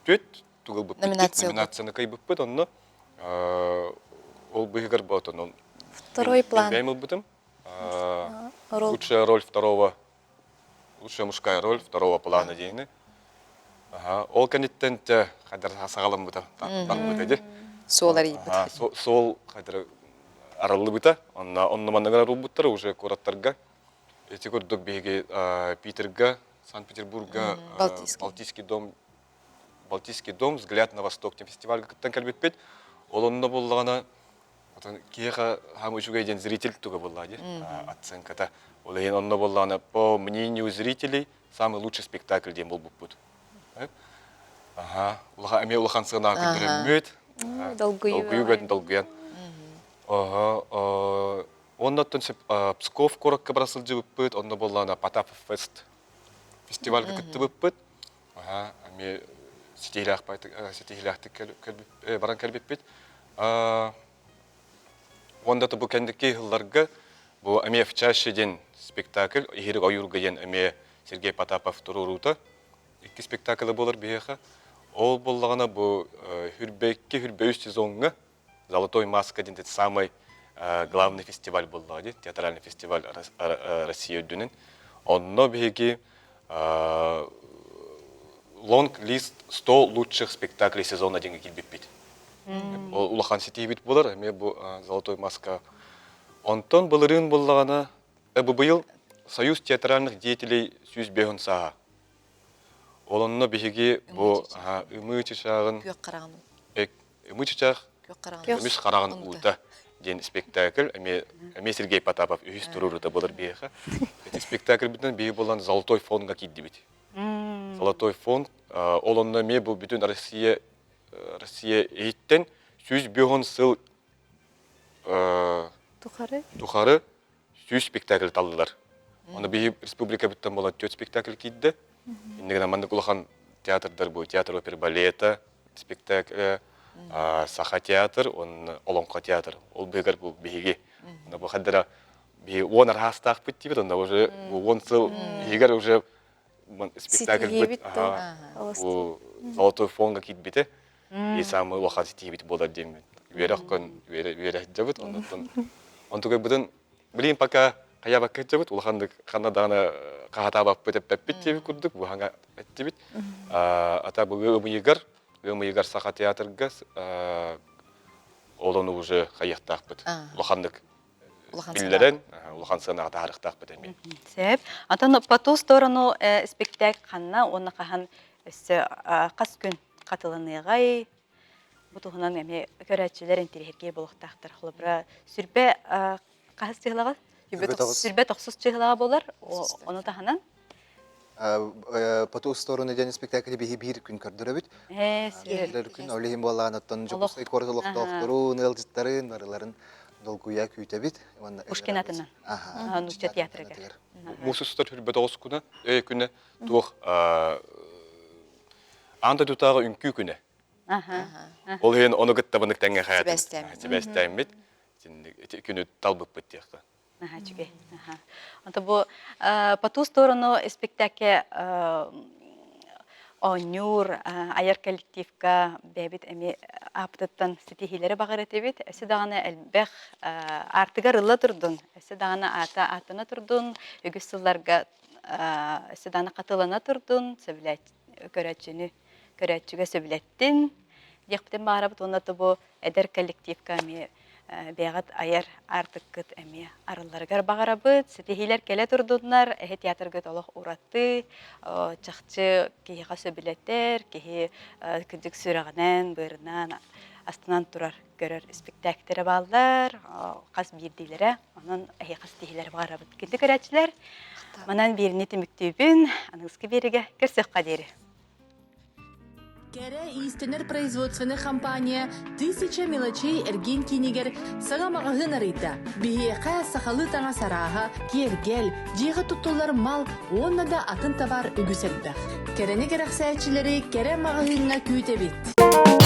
түөрт тугулбуппут номинацияны кыайбыппыт онно ол быыһыгар ботон второй план бэйэм ылбытым лучшая роль второго лучшая мужская роль второго плана диэни ол кэнниттэн те хайдар саҕаламмыта барбыта ди суол арыйбыт суол хайдар арыллыбыта онно онно манныгар арылбыттар уже куораттарга ити курдук биһиги Питерга Санкт-Петербурга Балтийский дом Балтийский дом «Взгляд на восток» диэн фестивальга кыттан кэлбиппит. Ол онно буоллаҕына, отон киһиэхэ хаам үчүгэй диэн зритель туга буоллаҕа дии, оценката. Ол иһин онно буоллаҕына, по мнению зрителей, самый лучший спектакль диэн буолбуппут. Аха, улахан эмиэ улахан сыанаҕа көрдөрөммүт. Долгуйуу. Долгуйуу долгуйан. Оһо, онно оттон Псков куоракка бара сылдьыбыппыт, онно буоллаҕына Потапов фест фестивальга кыттыбыппыт. Аһа, эмиэ ситиһиилээхтик баран кэлбиппит. Уонна бу кэнники сылларга бу эмиэ в чаще диэн спектакль Иһирик ойуурга диэн эмиэ Сергей Потапов туруоруута икки спектаклы буолар биһиэхэ. Ол буоллаҕына бу хүрбэкки хүрбэ үс сезоҥҥа Золотой маска диэн самый главный фестиваль буоллаҕа дии, театральный фестиваль Россия үрдүнэн. Онно биһиги лонг-лист 100 лучших спектаклей сезона диэҥҥэ киирбиппит. Ол улахан ситиһиибит буолар, эмиэ бу Золотой маска. Онтон былырыын буоллаҕына, бу быйыл Союз театральных деятелей 105 сааһа. Ол онно биһиги бу ымыы чычааҕын Күөх хараҕын Ымыы чычаах көмүс хараҕын уута диэн спектакль эмиэ эмиэ Сергей Потапов үһүс туруорута буолар биһиэхэ. Ити спектакльбытынан биһиги буолан Золотой фондга киирдибит. Золотой фонд ол онно эмиэ бу бүтүн Россия Россия иһиттэн 105 сыл тухары тухары 100 спектакль таллылар. Оны биһи республикабыттан буолан 4 спектакль киирдэ. Иннигинэ маннык улахан театрдар бу театр опера балета спектакль Саха театр уонна Олоҥхо театр. Ол быыгар бу биһиги бу хаддара биһи уон араастаахпыт диибит, онно уже бу уон сыл иһигэр уже спектакльбыт бу золотой фонга киирбитэ и самый улахан ситиһиибит буолар диэммит үөрэх көн үөрэ сылдьабыт оннуттан онтугайбытын билигин пока хайаабакка сылдьабыт улаханнык ханна даҕаны хаһатаабаппыт эппэппит диэбит курдук бу хаҥа эттибит ата бу ыам ыйыгар ыам ыйыгар Саха театрга ол ону уже хайыахтаахпыт улаханнык биллэрэн улахан сыанаҕа таһаарыахтаахпыт эмиэ. Сөп. Антон по ту сторону спектакль ханна уонна хаһан өссө хас күн хатыланыаҕай? Бу туһунан эмиэ көрөөччүлэр интириэһиргиэ буолуохтаахтар. Холобура, сүрбэ хаһыс чыһылаҕа? Сүрбэ тохсус чыһылаҕа буолар. Ону таһынан По ту сторону диэн спектакль биһи биир күн көрдөрөбүт. Биир күн ол иһин буоллаҕына оттон Дьокуускай куорат олохтоохторун, ыалдьыттарын барыларын долгуйа күүтэбит. Пушкин атынан. Нуучча театрыгар. Муус устар хүрбэ тоҕус күнэ, күнэ туох аан дойдутааҕы үҥкүү күнэ. Ол иһин ону кытта бынык тэҥҥэ хаятыбыт. Сибээстээммит. Күнү талбыппыт диэххэ. Наһаа үчүгэй. Онто бу по ту сторону спектакль оонньуур айар коллективка бэйэбит эмиэ ааппытыттан ситиһиилэри баҕар этибит. Өссө даҕаны элбэх аартыгар ылла турдун, өссө даҕаны аата ааттана турдун, үгүс сылларга өссө даҕаны хатылана турдун, көрөөччүнү көрөөччүгэ сөбүлэттин диэхпитин баҕарабыт уонна бу эдэр коллективка эмиэ бэйэҕит айар аартыккыт эмиэ арылларыгар баҕарабыт. Ситиһиилэр кэлэ турдуннар, эһи театргыт олох ураты, чахчы киһиэхэ сөбүлэтэр, киһи кырдьык сүрэҕинэн, быарынан астынан турар көрөр спектакльтэрэ бааллар, хас биирдиилэрэ. Онон эһиэхэ ситиһиилэри баҕарабыт. Күндү көрөөччүлэр, манан биириини түмүктүүбүн. Аныгыскы биэригэ көрсүөххэ диэри. Кэрэ иистэнэр производственнай компания «Тысяча мелочей» эргиэн киинигэр саҥа маҕаһыын арыйда. Биһиэхэ сахалыы таҥас арааһа, киэргэл, дьиэҕэ туттуллар мал уонна да атын табаар үгүс элбэх. Кэрэни кэрэхсээччилэри кэрэ маҕаһыыҥҥа күүтэбит!